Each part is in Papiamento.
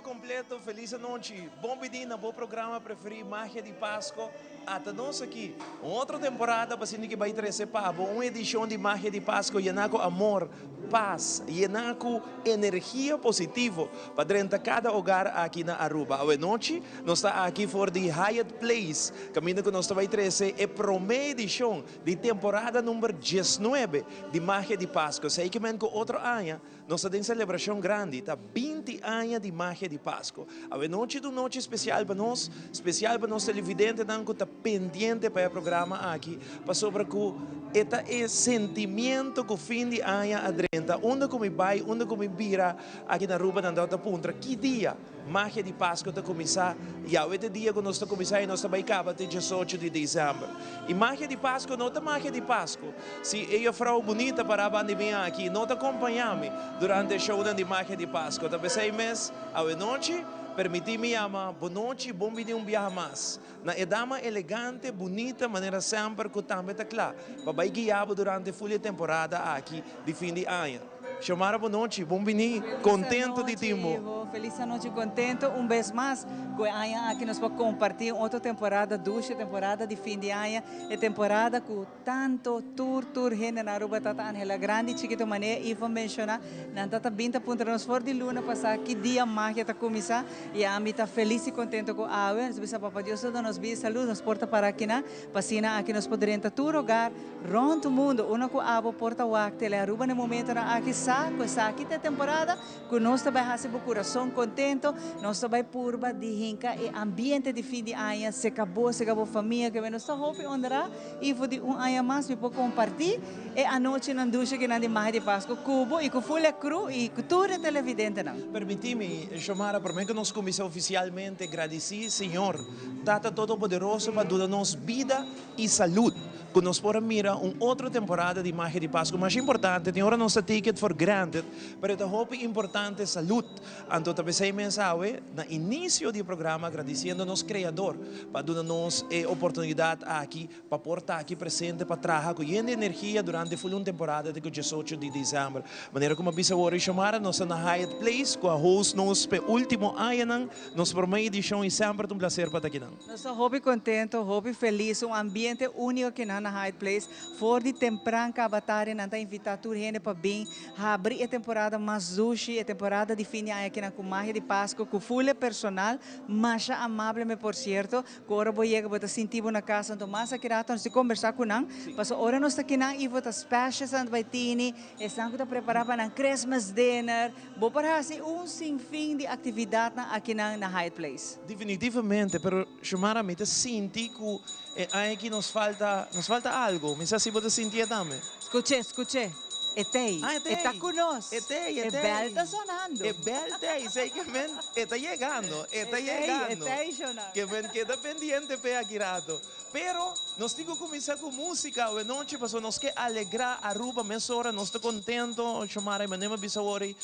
Mundo completo, feliz anochi. Bon bini na bo programa preferi Magia di Pasco. Ata nos aki, un otro temporada pa sinti ki bay trece pa bo un edicion di Magia di Pasco yena cu amor, paz, yena cu energia positivo pa drenta cada hogar aki na Aruba. Awe nochi nos ta aki for di Hyatt Place, caminda cu nos ta bay trece e prome edicion di temporada number diesnuebe di Magia di Pasco. Esey ke men cu otro aña Nos ta den selebrashon grandi, ta 20 aña di magia di Pasco. Awe nochi ta un nochi spesial pa nos, spesial pa nos televidentenan ku ta pendiente pa e programa aki, pasobra ku e ta e sentimiento ku fin di aña a drenta. Unda ku mi bai, unda ku mi bira aki na Aruba nan ta puntra ki dia Magia di Pasco ta cuminsa y awe ta e dia cu nos ta cuminsa y nos ta bay caba te 18 di december. Y Magia di Pasco no ta Magia di Pasco si e juffrouw bunita para banda di mi aki no ta acompaña mi durante e shownan di Magia di Pasco. Ta pesey mes awe nochi permiti mi yama bo nochi bon bini un biaha mas na e dama elegante, bunita manera semper cu tambe ta cla pa bay guia bo durante full e temporada aki di fin di aña. Xiomara bo nochi, bon bini, contento di tin bo. Feliz anochi, contento un bes mas cu e aña aki nos por comparti un otro temporada dushi, temporada di fin di aña, e temporada cu tanto tur tur hende na Aruba ta ta anhela, grandi y chikito manera Ivo menciona, nan ta ta bin ta puntra nos for di luna pasa ki dia magia ta cuminsa y ami ta feliz y contento cu awe nos bisa Papa Dios ta duna nos bida y salud nos por ta para akinan pa asina aki nos por drenta tur hogar Rond mundo, unda cu abo por ta wak Tele Aruba na e momentonan aki sa cu esaki ta e temporada cu nos ta bay haci bo curason contento, nos ta bay purba di hinca e ambiente di fin di aña, seca bo, seca bo famia, keme nos ta hopi honra y for di un aña mas mi por comparti e anochinan dushi akinan di Magia di Pasco cu bo y cu full e crew y cu tur e televidentenan. Permiti mi, Xiomara, prome cu nos cuminsa oficialmente gradici Señor Tata Todopoderoso pa duna nos bida y salud. Cu nos por a mira un otro temporada di Magia di Pascu. Masha importante, tin ora nos ta take it for granted, pero e ta hopi importante salud. Anto ta pesey mes awe, na inicio di e programa, agradiciendo nos Creador pa duna nos e oportunidad aki pa por ta aki presente pa traha cu yen di energia durante full un temporada te cu 18 di december. Manera cu mi a bisa awor, Xiomara, nos ta na Hyatt Place cu a host nos p'e ultimo añanan, nos prome edicion y semper ta un placer pa ta akinan. Nos ta hopi contento, hopi feliz, un ambiente unico aki na Hyatt Place. For di tempran caba tarde nan ta invita tur hende pa bin habri e temporada mas dushi, e temporada di fin di aña aki nan cu magia di Pasco, cu full e personal, masha amable me por cierto, cu ora bo yega bo ta sinti bo na casa, anto mas aki rato nos tin combersa cu nan, pasobra ora nos ta aki nan Ivo ta specials nan ta bay tini, esnan cu ta prepara pa nan Christmas dinner. Bo por hasi un sinfin di actividadnan akinan na Hyatt Place. Definitivamente, pero Xiomara mi ta sinti cu e aña aki nos falta, nos falta algo. Mi sa si bo ta sintié tambe. Scuché, scuché. E t'ey. Ah, e t'ey. E ta cu nos. E t'ey, e E t'ey. bel ta sonando. E bel t'ey. Esey ke men e ta yegando, e ta E t'ey, e yegando. t'ey, Xiomara. Ke men keda pendiente p'e aki rato. Pero nos tin ku kuminsá ku músika awe nochi pasobra nos ke alegrá Aruba mesora. Nos ta kontento, Xiomara i Manema bisa awor ei,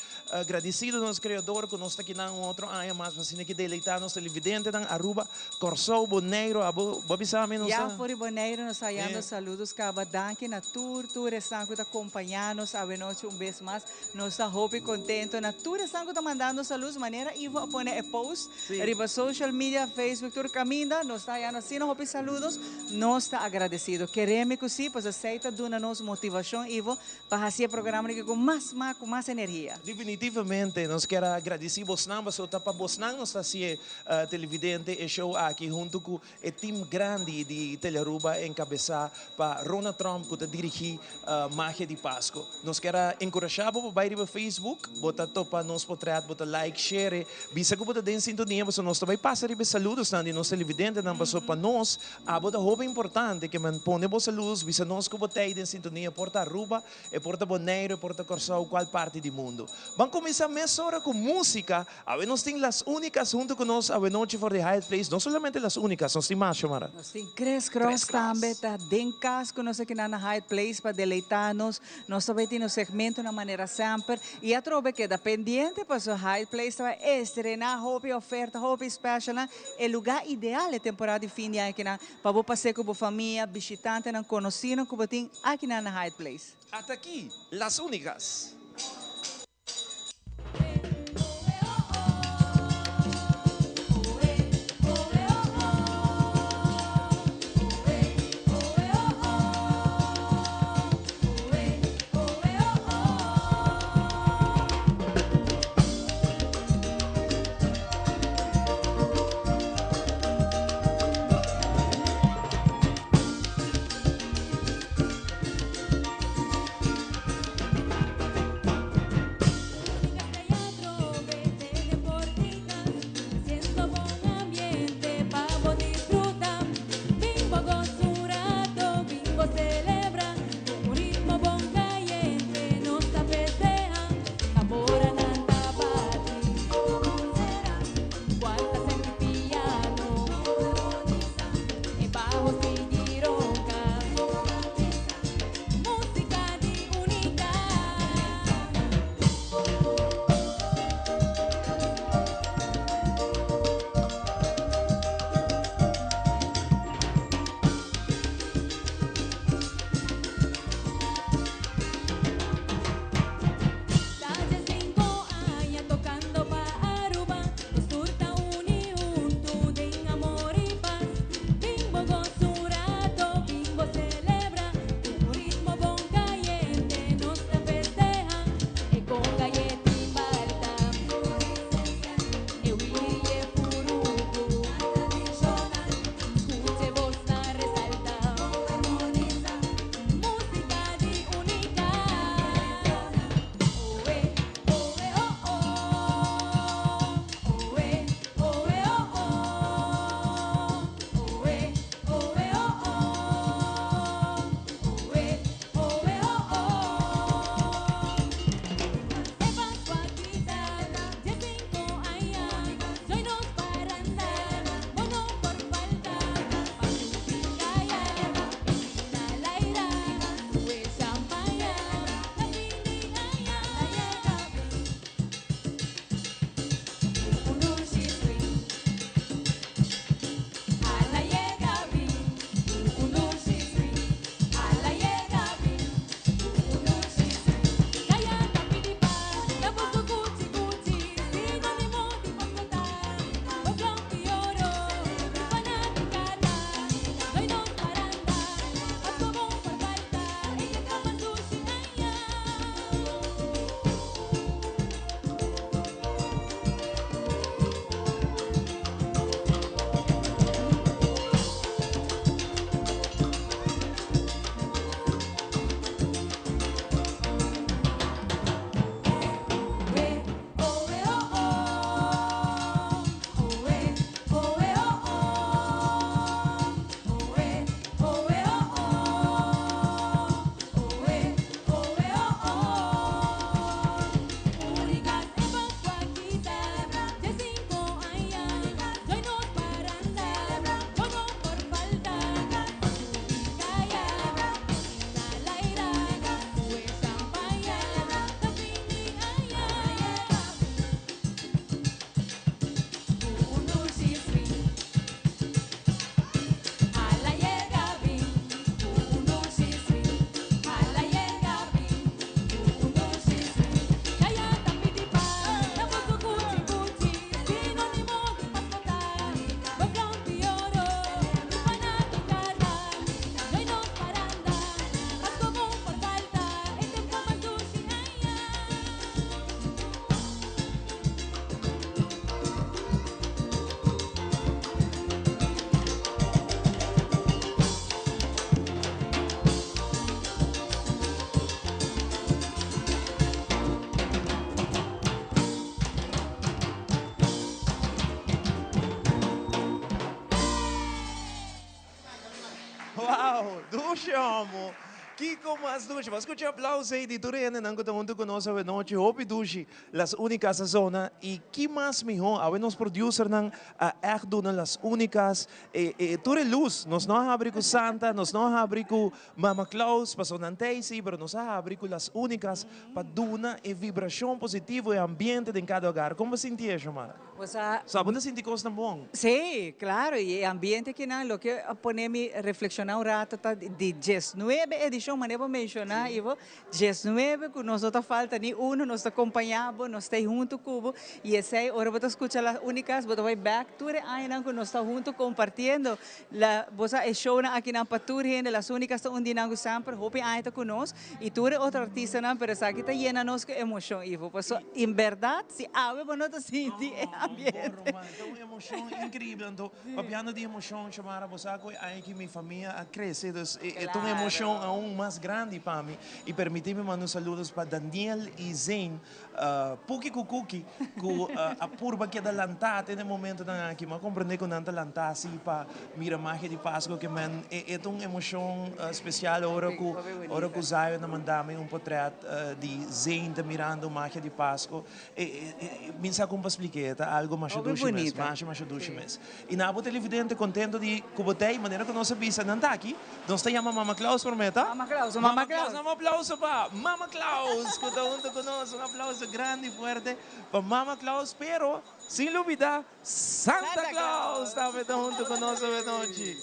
gradisido nos Kreador ku nos ta kinan un otro aña mas pa asina ke deleitá nos televidentenan Aruba, Kòrsou, Boneiru. Abo bo a bisa mi nos Ya ta. for di Boneiru nos ta hayando saludos kaba. Danki na tur tur esnan ku ta kompañá nos awe nochi un bes mas. Nos ta hopi contento na tur esnan cu ta mandando saludos manera Ivo a pone e post riba social media, Facebook, tur caminda nos ta hayando asina hopi saludos, nos ta agradecido. Keremi cu si, pues esey ta duna nos motivacion Ivo pa haci e programa aki cu mas smaak, cu mas energia. Definitivamente nos kier a gradici bosnan pasobra ta pa bosnan nos ta haci e televidente e show aki hunto cu E team grandi di Telearuba encabesa pa Rona Tromp cu ta dirigi Magia di Pasco. Nos kier a encurasha bo pa bay riba Facebook, bo ta topa nos potret, bo ta like, share, bisa cu bo ta den sintonia pasobra nos ta bay pasa riba e saludosnan di nos televidentenan pasobra pa nos abo ta hopi importante ke men pone bo saludos, bisa nos cu bo ta ey den sintonia por ta Aruba, e por ta Boneiru, e por ta Corsou, cual parti di mundo. Ban cuminsa mesora cu musica. Awe nos tin Las Únicas hunto cu nos awe nochi for di Hyatt Place. No solamente Las Únicas, nos tin mas, Xiomara. Nos tin Chris Cross tambe ta den cas cu nos aki na na Hyatt Place pa deleita nos. Nos ta bay tin nos segmentonan manera semper. Y atrobe keda pendiente pasobra Hyatt Place ta bay estrena hopi oferta, hopi specialnan. E lugar ideal e temporada di fin di aña akinan pa bo pas'é cu bo famia, bishitantenan, conocinan cu bo tin akinan na Hyatt Place. Ata aki, Las Únicas. Dushi homo. Kiko mas dushi? Bo a skucha aplauso ei di tur e hendenan ku ta huntu ku nos awe nochi. Hopi dushi. Las Únicas a zona. I ki mas mihó? Awe nos producernan a ègt duna Las Únicas e e tur e lus. Nos no a habri ku Santa, nos no a habri ku Mama Claus, pasobra nan ta ei sí, pero nos a habri ku Las Únicas pa duna e vibrashon positivo, e ambiente den kada hogar. Kon bo sinti e, Xiomara? Bo sa. Sa bo ta sinti kosnan bon? Sí, claro, y e ambiente akinan loke a pone mi reflexiona un rato ta di diesnuebe edicion, manera bo menciona, Ivo, diesnuebe cu nos no ta falta ni uno, nos ta compaña bo, nos ta ey hunto cu bo, y esey ora bo ta scucha Las Unicas bo ta bay bek tur e añanan cu nos ta hunto compartiendo la, bo sa e shownan akinan pa tur hende, Las Unicas ta un di nan cu semper hopi aña ta cu nos, y tur e otro artistanan, pero esaki ta yena nos cu emocion, Ivo, pasobra en berdad si awe bo no ta sinti e ambiente. Bon, ruman, ta un emocion increíble. Anto, papiando di emocion, Xiomara, bo sa cu e aña aki mi famia a crece, dus e ta un emocion aun mas grandi pa mi. Y permiti mi manda un saludos pa Daniel y Zane, Puki cu Kuki, cu a purba keda lanta te na e momentonan aki. Mi a comprende cu nan ta lanta asi pa mira magia di Pasco, ke men e ta un emocion special ora cu ora cu Zion a manda mi un potret di Zane ta mirando magia di Pasco. Mi sa con pa spliké, ta algo masha dushi mes, masha masha dushi mes. Y na bo televidente contento di cu bo ta ey, manera cu nos a bisa nan ta aki, nos ta yama Mama Claus prome, ta? Mama Claus, Mama Claus. Un aplauso pa Mama Claus cu ta hunto cu nos, un aplauso grandi y fuerte pa Mama Claus, pero sin lubida Santa Claus tambe ta hunto cu nos awe nochi.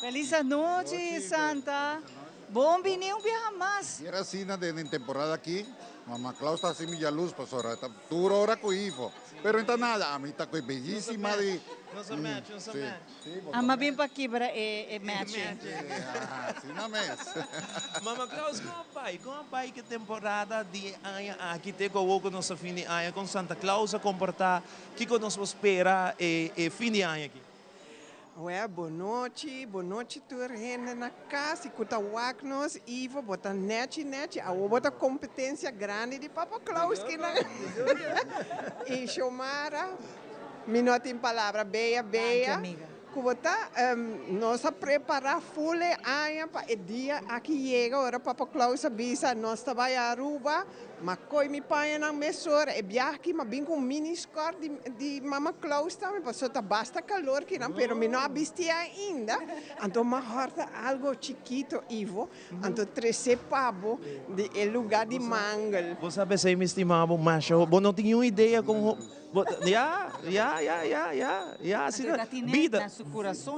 Feliz anochi Santa. Bon bini un biaha mas. Kier asina den e temporada aki, Mama Claus ta haci mi jaluz pasobra ta tur ora cu Ivo. Pero no ta nada, ami ta cu e bellissima di. Nos a match, nos a match. Ama bin pa kibra e matching. Asina mes. Mama Claus, con a bay? Con a bay cu e temporada di e aña aki te cu awor cu nos ta fin di aña? Con Santa Claus a comporta? Kico nos por spera e fin di aña aki? Wè, bonochi, bonochi tur hende na kas i ku ta wak nos. Ivo, bo ta nèchi nèchi, awor bo ta kompetensia grandi di Papa Claus kinan. I Xiomara, mi no tin palabra, bea bea ku bo ta. Nos a prepará ful e aña pa e dia aki yega ora Papa Claus a bisa nos ta bai Aruba. Ma koe mi pañanan mesora e biaha aki m'a bin ku un mini skòrt di di mama Claus tambe pasobra ta basta kalor kinan pero mi no a bisti ainda anto m'a hòrta algo chikito Ivo anto trese pa bo di e luga di mangel. Bo sa p'esei mi stima bo masha hopi bo no tin niun idea kon ho bo ya ya ya ya ya ya asina bida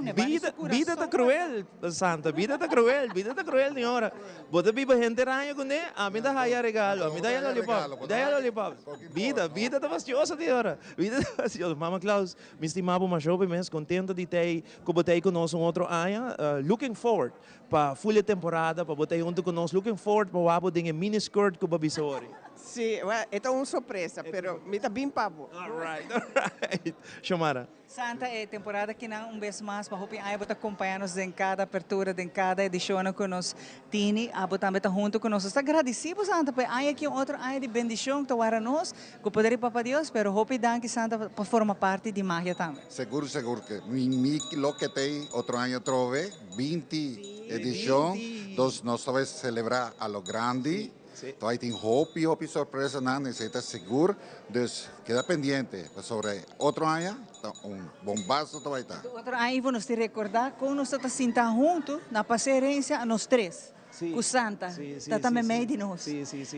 bida bida ta kruel Santa bida ta kruel bida ta kruel señora. Bo ta biba henter aña kuné? Ami ta haya regalo, ami ta haya lollipop, mi ta haya lollipop. Bida, bida ta fastioso di ora, bida ta fastioso. Mama Claus, mi stima bo masha hopi mes, contento di t'ei ku bo t'ei ku nos un otro aña. Looking forward pa full e temporada, pa bo t'ei hunto ku nos. Looking forward pa wak bo den e mini skirt ku bo a bisa ori. Sí, well, e ta un sorpresa, pero mi ta bin pa bo. Alright, alright. Xiomara. Santa e temporada kinan un bes mas pa hopi aña bo ta compaña nos den cada apertura, den cada edicionnan cu nos tini. Abo tambe ta hunto cu nos. Nos ta gradici bo Santa pa e aña aki un otro aña di bendicion ta wara nos cu poder di Papa Dios. Pero hopi danki Santa pa forma parti di magia tambe. Segur segur ke mi mi loke t'ey otro aña atrobe, binti edicion, dos nos ta bay celebra a lo grandi. Tawai tin hopi hopi sorpresanan, esei ta sigur, dus keda pendiente pasobra otro aña ta un bombazo ta bai ta. Otro aña Ivo nos tin recorda con nos ta ta sinta hunto na pasa herencia a nos tres cu Santa ta ta memey di nos.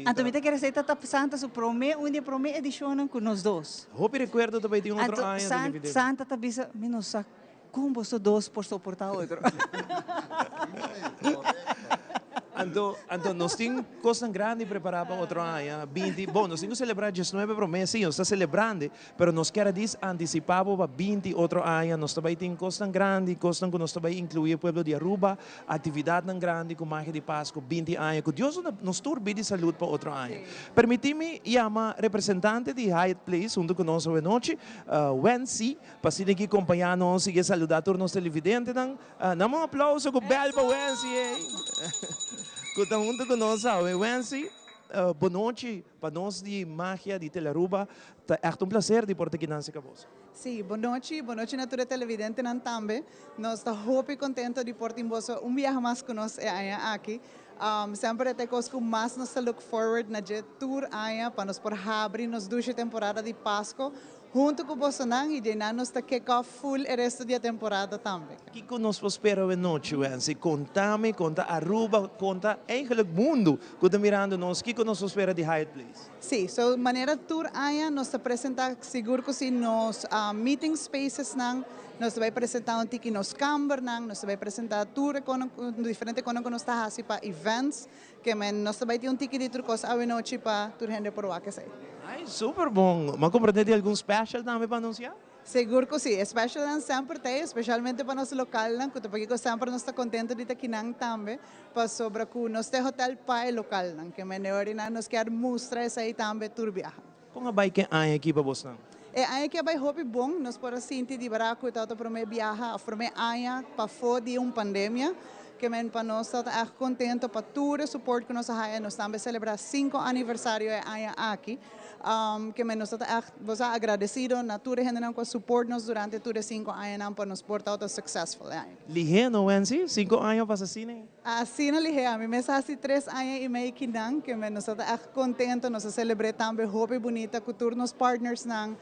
Anto mi ta kere esei ta ta Santa su prome un di e prome edicionnan cu nos dos. Hopi recuerdo ta bai tin otro aña. Anto Santa ta bisa mi no sa Kon boso dos por soportá otro? Anto, anto nos tin kosnan grandi prepará pa otro aña, binti, bon, nos tin ku selebrá diesnuebe promé, sí, nos ta selebrando, pero nos kier a dis antisipá bo pa binti otro aña, nos ta bai tin kosnan grandi, kosnan ku nos ta bai inkluí e pueblo di Aruba, aktividatnan grandi ku Magia di Pasku, binti aña, ku Dios duna nos tur bida i salud pa otro aña. Permití mi yama representante di Hyatt Place huntu ku nos awe nochi, Wency. Pa asina ki kompañá nos i saludá tur nos televidentenan. Nan un aplauso ku bèl pa Wency ey ku ta huntu ku nos awe. Wency. Bon nochi pa nos di Magia di Telearuba. Ta echt un placer di por ta aki nan cerca boso. Sí, bon nochi, bon nochi na tur e televidentenan tambe. Nos ta hopi contento di por tin boso un biaha mas cu nos e aña aki. Semper e ta e cos cu mas nos ta look forward na dje tur aña pa nos por habri nos dushi temporada di Pasco hunto cu bosonan y dje nan nos ta kick off full e resto di e temporada tambe. Kico nos por spera awe nochi, Wency? Conta mi, conta Aruba, conta eigenlijk mundo cu ta mirando nos, kico nos por spera di Hyatt Place? Sí, so manera tur aña nos ta presenta sigur cu si nos meeting spacesnan, nos ta bay presenta un tiki nos cambernan, nos ta bay presenta tur e conan, diferente conan cu nos ta haci pa events, ke men nos ta bay tin un tiki di tur cos awe nochi pa tur hende por wak esey. Ay, super bon. M'a comprende di algun special tambe pa anuncia? Sigur cu si. E specialnan semper ta ey, especialmente pa nos localnan, cu ta pakico semper nos ta contento di ta kinan tambe, pasobra cu nos ta e hotel pa e localnan, ke men e ora nos kier mustra esey tambe tur biaha. Con a bay ke aña aki pa bosnan? E aña aki a bay hopi bon, nos por a sinti di berdad cu e tabata prome biaha of prome aña pafo di un pandemia, ke men pa nos tabata echt contento pa tur e support cu nos a haya, nos tambe celebra cinco aniversario e aña aki. Ke men nos ta echt bo sa agradecido na tur e hendenan ku a support nos durante tur e cinco añanan pa nos por tabata successful e aña. Lihé no Wency? Cinco aña a pasa asina ei? Asina lihé, ami mes a hasi tres aña i mei kinan, ke men nos ta echt contento, nos a celebr'é tambe hopi bunita ku tur nos partnersnan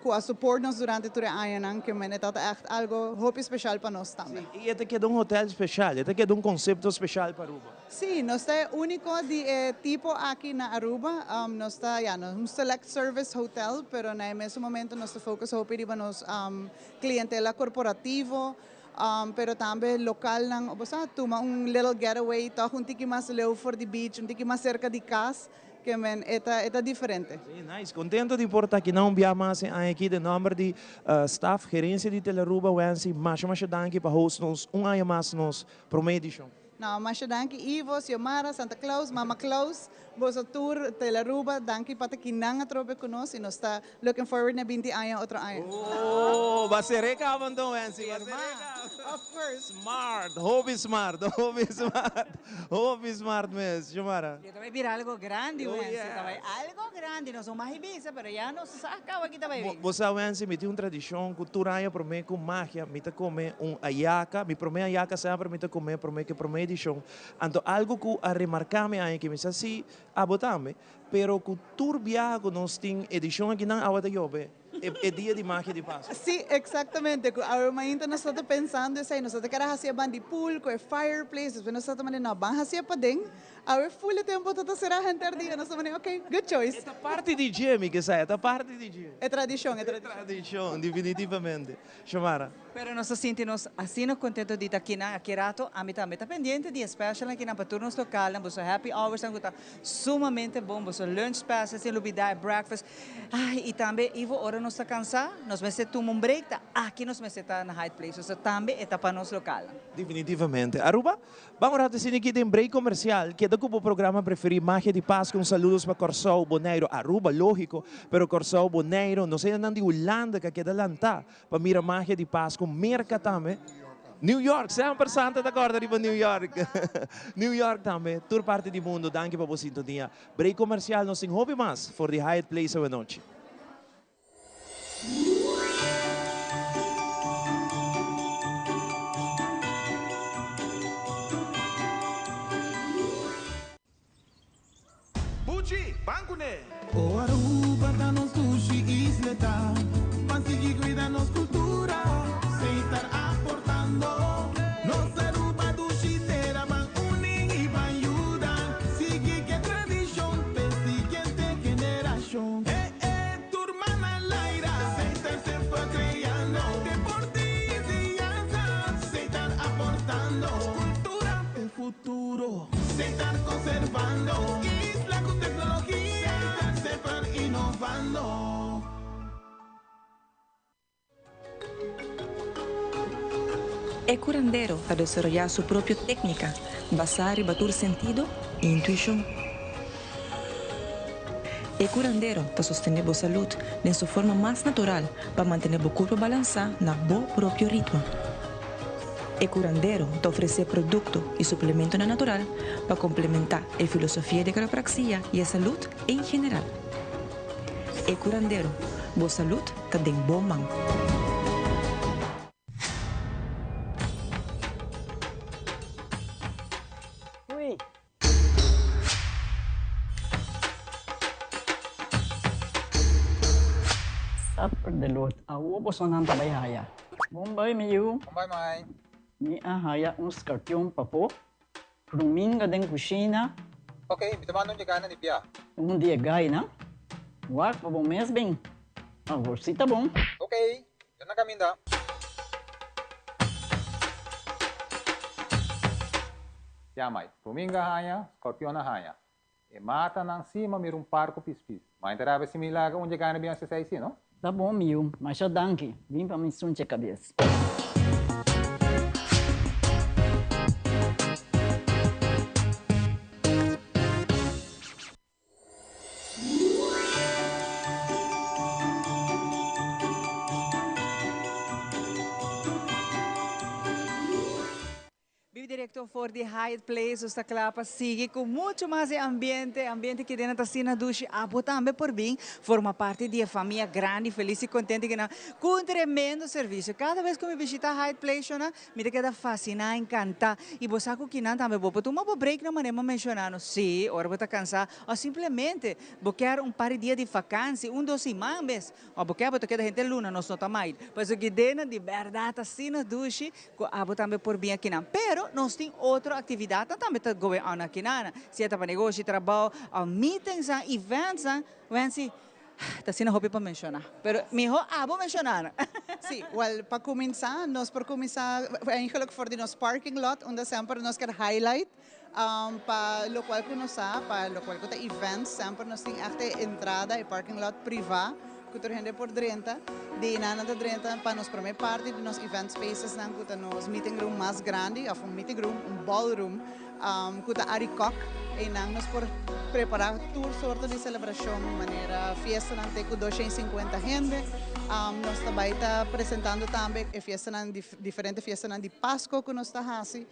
ku a support nos durante tur e añanan, ke men e tabata echt algo hopi special pa nos tambe. Sí, i e ta keda un hotel special, e ta keda un concepto special pa Aruba. Sí, nos ta e úniko di e tipo aki na Aruba. Nos ta, ya, nos un select service hotel, pero na e mesun momento nos ta focus hopi riba nos clientela corporativo, pero tambe localnan, bo sa, tuma un little getaway, tòg un tiki mas leu for di beach, un tiki mas cerca di cas, ke men e ta, e ta diferente. Sí, nice. Contento di por ta aki na un bia mas e aña aki den nomber di staff, gerencia di Telearuba, Wency, masha masha danki pa host nos un aña mas nos prome edicion. No, masha danki Ivo, Xiomara, Santa Claus, Mama Claus, boso tur, Telearuba, danki pa ta kinan atrobe cu nos y nos ta looking forward na binti aña otro aña. Oh, ba ser'é caba anto Wency, ba ser'é caba. Of course. Smart, hopi smart, hopi smart, hopi smart mes, Xiomara. Yo ta bay bira algo grandi Wency, ta bay algo grandi, nos no mag bisa pero ya nos sa caba ki ta bay bin. Bo sa Wency, mi tin un tradicion cu tur aña prome cu magia mi ta come un ayaca, mi prome ayaca semper mi ta come prome cu e prome edicion. Anto algo cu a remarca mi aña aki, mi sa si abo tambe, pero cu tur biaha cu nos tin edicion akinan awa ta yobe e dia di magia di Pascu. Si, exactamente. Cu awe mainta nos ta pensando esey, nos ta kere haci e ban di pool cu e fireplace, despues nos ta manda no, ban haci e paden. Awe full e tempo ta ta sera henter dia, nos ta manda ok, good choice. E ta parti di dje, mi ke sa, e ta parti di dje. E tradicion, e tradicion. E tradicion, definitivamente. Xiomara. Pero nos ta sinti nos asina contento di ta akinan aki rato. Ami tambe ta pendiente di e specialnan akinan pa tur nos localnan. Boso happy hoursnan cu ta sumamente bon. Boso lunch special sin lubida e breakfast. Ay, y tambe Ivo ora nos ta cansa nos mester tuma un break ta aki nos mester ta na Hyatt Place. So tambe e ta pa nos localnan. Definitivamente. Aruba, ban un rato asina aki den break comercial. Keda cu bo programa preferi Magia di Pascu. Un saludos pa Corsou, Boneiro, Aruba, logico, pero Corsou, Boneiro, nos hendenan di Hulanda cu a keda lanta Pa mira magia di Pascu, Merca tambe. New York, semper Santa ta corda riba New York. New York tambe, tur parti di mundo, danki pa bo sintonia. Break comercial, nos tin hopi mas for di Hyatt Place awenochi. Buchi, ban kuné! O Aruba ta nos dushi isleta, ban sigui cuida nos cultura, Setar aportando. Nos Aruba dushi tera, ban uni y ban yuda, sigui ke tradicion p'e siguiente generacion. E e tur man al aire, Setar semper creando, deporte y enseñanza, Setar aportando, cultura p'e futuro. Setar conservando isla cu tecnologia. Setar semper innovando. E curandero ta desaroyá su propio técnica basá riba tur sentido i intuishon. E curandero ta sostené bo salud den su forma mas natural pa mantené bo curpa balansá na bo propio ritmo. E curandero ta ofrece producto y suplementonan natural pa complementa e filosofia di quiropraxia y e salud en general. E curandero, bo salud ta den bo man. Hui. Supper de lot. Awo bosonan ta bai haya. Bon bai mi yu. Bon bai mai. Mi a haya un scorpion papo. Ruminga den cushina. Ok, mi ta manda un dje na di bia. Un di e gainan. Wak pa bo mes bin. Awor si ta bon. Ok, yo na caminda. Ya mai, ruminga haña, scorpion a haña. E matanan si ma mira un par cu pispis. Ma inta rabia si mi laga un dje gana bin haci esey si, no? Ta bon mi yu, masha danki. Bin pa mi sunche cabes. Bibi directo for di Hyatt Place, nos ta cla pa sigui cu mucho mas e ambiente, ambiente ki den ta asina dushi. Abo tambe por bin forma parti di e famia grandi, feliz y contento ki nan cu un tremendo servicio. Cada bes cu mi bishita Hyatt Place, shona, mi ta keda fascina, encanta. Y bo sa cu kinan tambe bo por tuma bo break na manera mi a menciona no. Si, ora bo ta cansa o simplemente bo kier un par di dia di vakantie, un dos siman mes. O bo kier bo ta keda henter luna, nos no ta mind. Pasobra ki den nan di berdad ta asina dushi. Ku abo tambe por bin akinan. Pero nos tin otro aktividatnan tambe ta going on akinan. Sea ta pa negoshi, trabou, òf meetingsnan, eventsnan. Wency, ta asina hopi pa menshoná. Pero mihó abo menshoná nan. Sí, wèl, pa kuminsá, nos por kuminsá eigenlijk for di nos parking lot, unda semper nos kier highlight pa lokual ku nos sa, pa lokual ku ta events, semper nos tin ègt e entrada, e parking lot privá ku tur hende por drenta. Di einan nan ta drenta pa nos promé parti di nos event spacesnan ku ta nos meeting room mas grandi òf un meeting room, un ballroom ku ta Arikok. Einan nos por prepará tur sorto di selebrashon manera fiestanan te ku 250 hende. Nos ta bai ta presentando tambe e fiestanan, diferente fiestanan di Pasko ku nos ta hasi.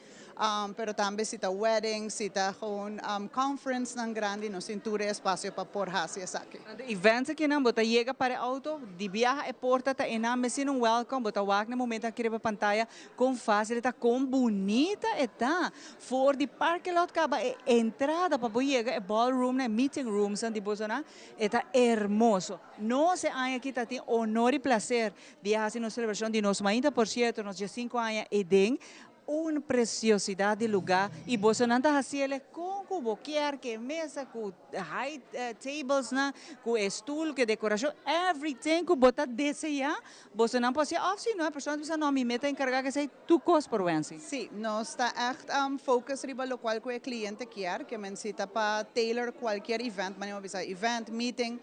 Pero tambe si ta wedding, si ta gewoon conferencenan grandi, nos tin tur e espacio pa por haci esaki. Tanto events akinan, bo ta yega para e auto, di biaha e porta ta enan, mester un welcome, bo ta wak na e momento aki riba pantaya con facil e ta, con bunita e ta. For di parking lot caba e entrada pa bo yega e ballroomnan, e meeting roomsnan di bosonan, e ta hermoso. Nos e aña aki ta tin honor y placer di haci nos celebracion di nos mainta, por cierto nos diescinco aña eden. Un preciosidad di lugar y bosonan ta haciele con cu bo kier, cu e mesa, cu high tablesnan, cu e stoel, cu e decoracion, everything cu bo ta desea, bosonan por haci. Of si no, e persona ta bisa no, mi meta encarga cu esey tur cos por wensi. Si, nos ta echt focus riba locual cu e cliente kier, ke men si ta pa tailor cualkier event, manera bo bisa event, meeting,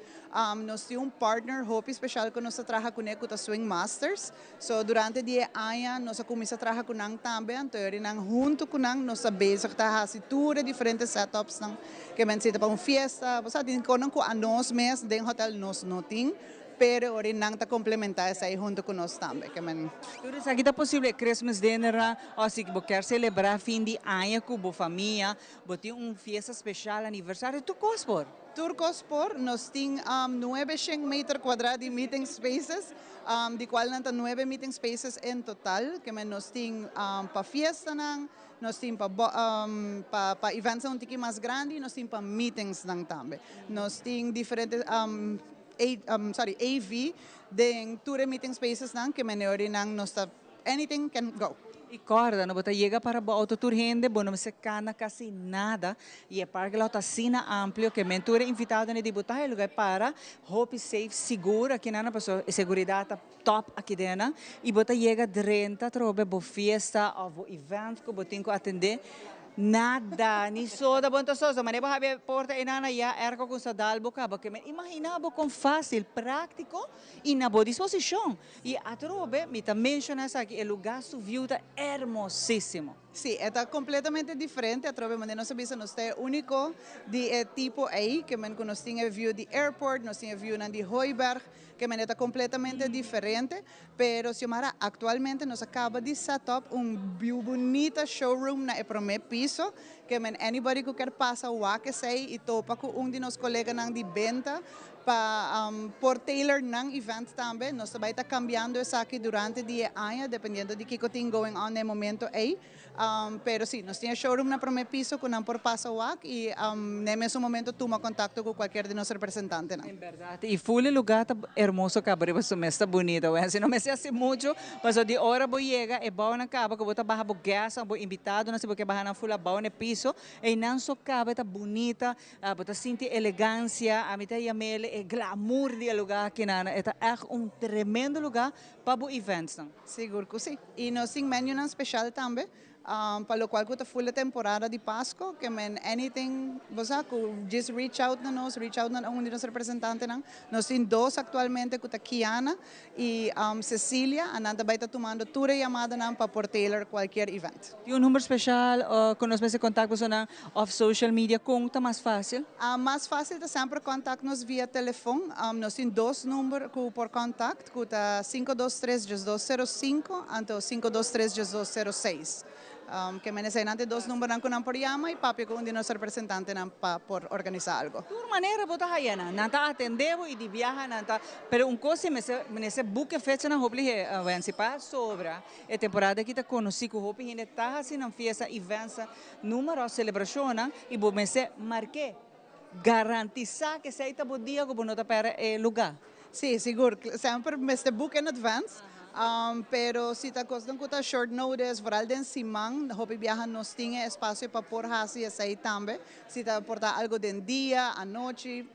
nos tin un partner hopi special cu nos ta traha cune cu ta Swing Masters. So durante di e aña nos a cuminsa traha cu nan tambe, anto eri nan hunto cu nan nos ta bezig ta haci tur e diferente setups nan ke men si ta pa un fiesta, bo sa tin conan cu anos mes den hotel nos no tin, pero ori nan ta complementa esey hunto cu nos tambe ke men. Tur esaki ta posible, e Christmas dinner nan, o si bo kier celebra fin di aña cu bo famia, bo tin un fiesta special, aniversario, tur cos por. Tur cos por, nos tin nuebe shen meter cuadra di meeting spaces, di cual nan ta nuebe meeting spaces en total, ke men nos tin pa fiestanan, nos tin pa pa pa eventsnan un tiki mas grandi, nos tin pa meetingsnan tambe. Nos tin diferente A sorry AV den tur e meeting spacesnan, ke men nan nos ta anything can go. Y corda, no bo ta yega para bo auto tur hende, bo no mester cana casi nada y e parking lot ta asina amplio que men tur e invitadonan di bo ta e lugar para hopi safe, sigur aki nan pasobra e seguridad ta top aki den y bo ta yega drenta atrobe bo fiesta of bo event cu bo tin cu atende. Nada, ni soda bo no ta sosa, manera bo habi e porta eynan ya airco cu sa dal bo caba. Ke men imagina bo con facil, practico y na bo disposicion. Y atrobe mi ta menciona esaki, e lugar su view ta hermosisimo. Sí, e ta completamente diferente, atrobe manera nos a bisa nos ta e unico di e tipo ey, ke men cu nos tin e view di airport, nos tin e viewnan di Hooiberg. Ke men ta kompletamente diferente, pero Xiomara, aktualmente nos a kaba di set up un bunita showroom na promé piso, ke men anybody ku ke pasa wak esei i topa ku un di nos koleganan di benta pa por tailor nan event tambe. Nos tambe ta kambiando esaki durante e aña, dependiendo di kiko tin going on na momento ei. Pero si, nos tin showroom na promé piso ku nan por pasa wak i na mesun momento tuma kontakto ku kualke di nos representantenan. En berdat, e full lugá ta hermoso kaba riba su mes ta bunita. Si no mester hasi muchu, mas di ora bo yega e bou na kaba ku bo ta baha bo guest, bo invitado, no si bo ke baha nan full abou na piso, e nan so kaba ta bunita, bo ta sinti elegansia, ami ta yam'é e glamour di e lugá aki nan. E ta echt un tremendo lugá pa bo events nan. Sigur ku si. I nos tin menu nan spesial tambe, pa lo kual ku ta full temporada di Pasku, ke men anything, bo ku just reach out na nos, reach out na un di nos representantenan. Nos tin dos aktualmente ku ta Kiana i Cecilia, nan tambe ta tumando tur yamadanan pa por tailor kualke event. Tin un number spesial ku nos mester kontaktá nan òf social media, kon ta mas fásil? Mas fásil ta semper kontaktá nos via telefòn. Nos tin dos number ku por kontakt, ku ta 523 1205 anto 523 1206. Ke men esei nan dos numbernan ku nan por yama i papia ku un di nos representantenan pa por organisá algu. Tur manera bo ta haya nan. Nan ta atendé bo i di biaha nan ta. Pero un kos mester book e fecha nan hopi wensi pa sobra. E temporada aki ta konosí ku hopi hende ta hasi nan fiesta, events, número, selebrashon i bo mester mark'é. Garantisá ku esei ta bo dia ku bo no ta pèrdè e lugá. Si, sigur. Semper mester book in advance. Pero si ta kos ku ta short notice, vooral den siman, hopi biaha nos tin espasio pa por hasi esei tambe. Si ta por ta algu den dia, anochi,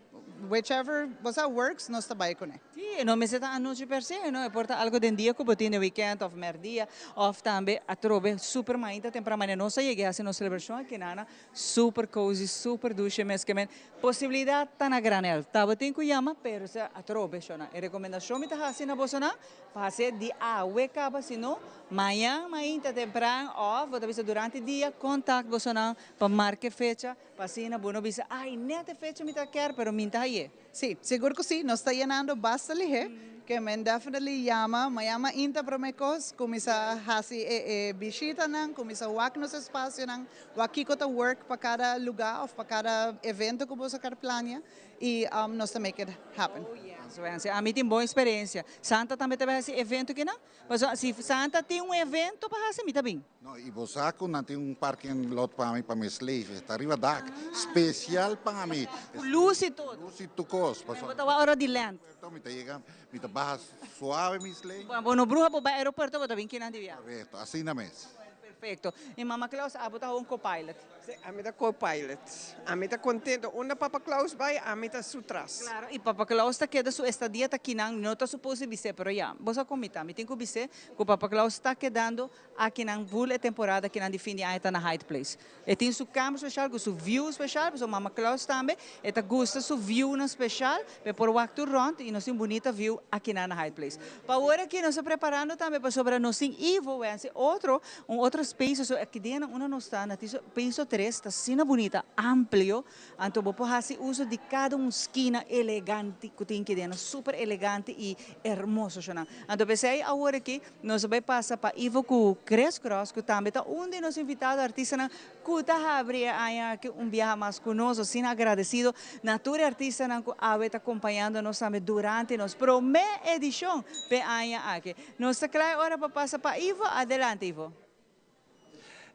whichever, basta works, nos ta bai kuné. Si, no mester ta anochi per se, no? Por ta algu den dia ku bo tin weekend òf mèrdia, òf tambe atrobe super mainta tempran manera nos a yega hasi nos selebrashon aki nana, super cozy, super dushi mes ke men posibilidat ta na granel. Tabatin ku yama, pero se atrobe shona. E rekomendashon mi ta hasi na boso nan, pa hasi di awe kaba, sino mañan mainta tempran òf bo ta bisa durante dia kontakt boso nan pa marka fecha, pa asina bo no bisa, ai, net e fecha mi ta ke, pero mi ta haye. Si, sigur ku si. Nos ta yenando basta lihé. Ke men definitely yama, mañan mainta promé kos, kuminsá hasi e bishitanan, kuminsá wak nos espasionan, wak kiko ta work pa kada lugá òf pa kada evento ku bo ke plania i nos ta make it happen. Oh yes, Wency. Ami tin bon eksperensia. Santa tambe ta hasi evento aki nan? Mas si Santa tin un evento pa hasi, mi ta bin. No, i bo ku nan tin un parking lot pa mi, pa mi sleeve, ta riba dak, spesial pa mi. Lus i tur. Lus i tur kos. Bo ta ora di land. Mi ta yega, mi ta baha suave mi sleeve. Bon, no bruha bo bai aeropuerto, bo ta bin kinan di biaha. Korekto, asina mes. Perfekto. I Mama Claus, abo ta un co-pilot. Si, ami ta co-pilot. Ami ta kontentu. Unda Papa Claus bai, ami ta su tras. Klaro, i Papa Claus ta keda su estadia ta kinan, no ta suposo bis'é, pero ya, bo sa kon ta, mi tin ku bis'é, ku Papa Claus ta kedando akinan full e temporada akinan di fin di aña ta na Hyatt Place. E tin su kamber spesial, ku su view spesial, so Mama Claus tambe, e ta gusta su view na spesial, pa por wak tur rònt i nos tin bunita view akinan na Hyatt Place. Pa awor aki nos ta preparando tambe pa sobra nos tin Ivo Wency, otro, un otro space, so aki den unda nos ta, na piso 3, ta asina bunita, amplio, anto bo por hasi uso di kada un skina elegante ku tin aki den, super elegante i hermoso shonan. Anto p'esei awor aki nos ta bai pasa pa Ivo ku Chris Cross, ku tambe ta un di nos invitado artistanan ku ta habri aña aki un biaha mas ku nos, asina agradesido na tur artistanan ku awe ta akompañando nos tambe durante nos promé edishon pe aña aki. Nos ta kla ora pa pasa pa Ivo, adelante Ivo.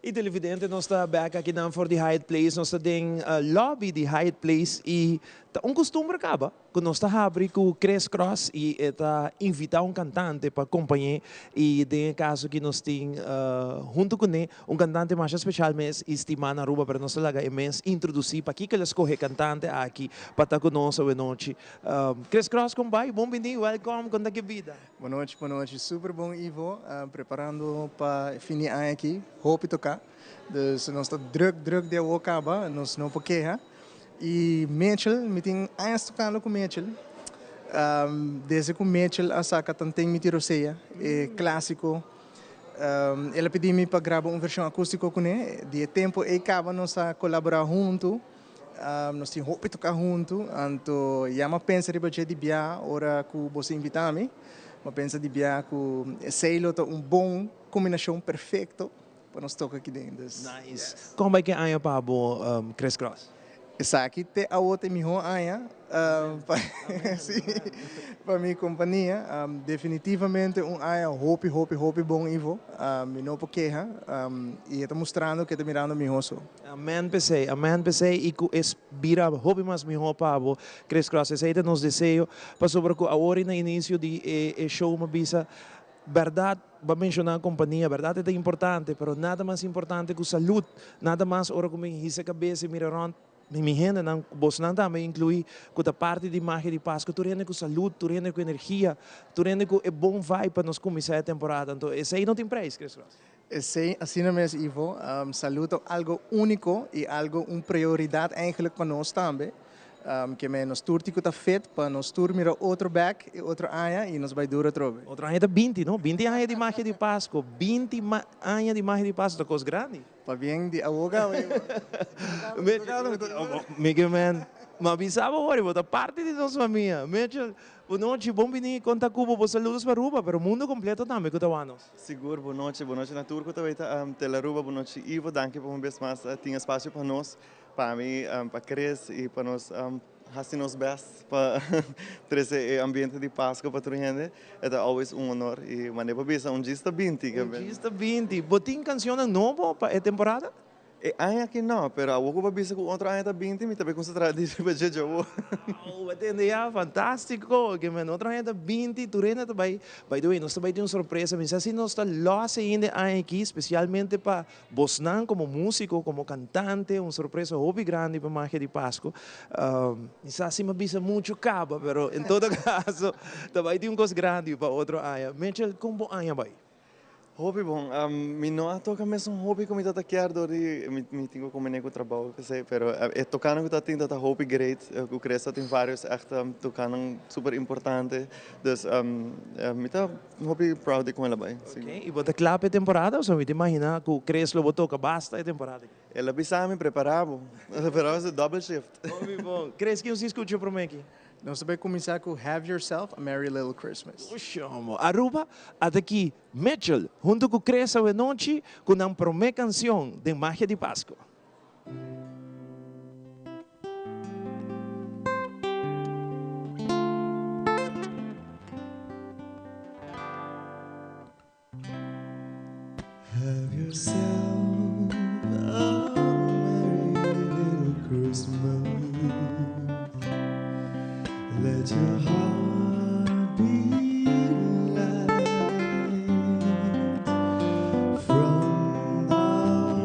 I televidente, nos ta back aki na for di Hyatt Place, nos ta den lobby di Hyatt Place i ta un kustumber kaba ku nos ta habri ku Chris Cross i ta invitá un kantante pa kompañ'é i den kaso ku nos tin huntu kuné un kantante mas spesial mes estimá na Aruba, pero nos ta laga e mes introdusí pa kiko el a skohe kantante aki pa ta ku nos anochi. Chris Cross, kon bai? Bon biní, welcome, kon ta ku bida? Bon nochi, bon nochi. Super bon, Ivo. Preparando pa fin di aña aki. Hopi toka. Dus nos ta drùk, drùk di awor kaba. Nos no por keha. I Mitchell, mi tin aña tokando ku Mitchell. Desde ku Mitchell a saka Tanten Mi Tirosea, e klásiko. El a pidi mi pa graba un vershon akústiko kuné. Di e tempu ei kaba nos a kolaborá huntu. Nos tin hopi toca hunto, anto ya m'a pensa riba dje di bia ora cu boso invita mi. M'a pensa di bia cu esey lo ta un bon combinacion perfecto pa nos toca aki den. Dus, Nice. Con bay ke aña pa bo Chris Cross? Esaki te awo ta e miho aña pa si pa mi compania. Definitivamente un aña hopi hopi hopi bon Ivo. Mi no por keha y e ta mustrando cu e ta mirando miho so. Amen p'esey, amen p'esey y cu es bira hopi mas miho pa bo Chris Cross. Esey ta nos deseo pasobra cu awor y na inicio di e show mi a bisa berdad bo a menciona compania, berdad e ta importante pero nada mas importante cu salud, nada mas ora cu mi hisa cabes y mira rond mi hendenan, bosnan tambe inclui cu ta parti di magia di Pasco, tur hende cu salud, tur hende cu energia, tur hende cu e bon vibe pa nos cuminsa e temporada. Anto esey no tin prijs, Chris Cross. Esey asina mes Ivo, salud ta algo unico y algo un prioridad eigenlijk pa nos tambe. Ke men nos tur tin ku ta fit pa nos tur mira otro bek e otro aña y nos bai duro atrobe. Otro aña ta binti no? Binti aña di magia di Pasco, binti aña di magia di Pasco ta cos grandi. Pabien di awo caba Ivo. Mi ke men, mi a bisa bo hopi, bo ta parti di nos famia. Mitchell, bo nochi, bon bini, konta ku bo, bo saludos pa Aruba, pero mundo completo tambe ku ta wak nos. Sigur, bo nochi, bo nochi na tur ku ta weta Telearuba, bo nochi Ivo, danki pa un bes mas tin espasio pa nos. Pa mi, pa Chris y pa nos haci nos best pa trece e ambiente di Pasco pa tur hende. E ta always un honor y mane pa bisa un djis ta binti. Un djis ta binti. Bo tin cancionnan nobo pa e temporada? E aña aki no, pero awor cu bo a bisa cu otro aña ta binti mi ta bay concentra di riba dje dje awor. Wow, bo a tende ya? Fantastico! Ke men otro aña ta binti, tur hende ta bay. By the way, nos ta bay tin un sorpresa. Mi sa si nos ta los ainda e aña aki, specialmente pa Bosnan como musico, como cantante, un sorpresa hopi grandi pa Magia di Pasco. Mi sa si mi a bisa mucho caba, pero en todo caso ta bay tin un cos grandi pa otro aña. Mitchell, con bo aña bay? Hopi bon. Mi no a toca mesun hopi cu mi tata kier door di mi tin cu combiné cu trabou pesey, pero e tocanan cu ta tin ta ta hopi great. Cu Chris ta tin varios echt tocanan super importante. Dus mi ta Hopi proud di con el a bai. Ok, y bo ta cla pa e temporada o mi ta imagina cu Chris lo bo toca basta e temporada aki? El a bisa mi prepara bo, pero a double shift. Hopi bon. Chris, kin nos tin scucha prome aki? Nos ta bai cuminsa cu Have Yourself a Merry Little Christmas. Oshomo. Aruba, ata aki Mitchell hunto cu Chris awenochi cu nan prome cancion den Magia di Pasco. Have yourself a merry little Christmas Let your heart be light From now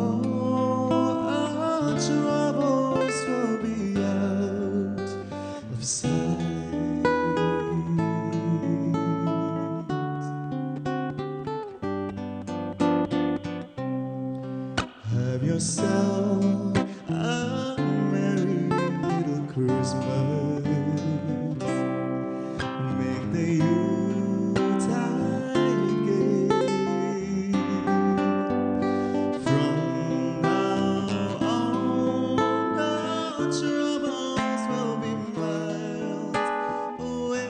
on our troubles will be out of sight Have yourself a merry little Christmas Make the Yuletide gay From now on our troubles will be miles away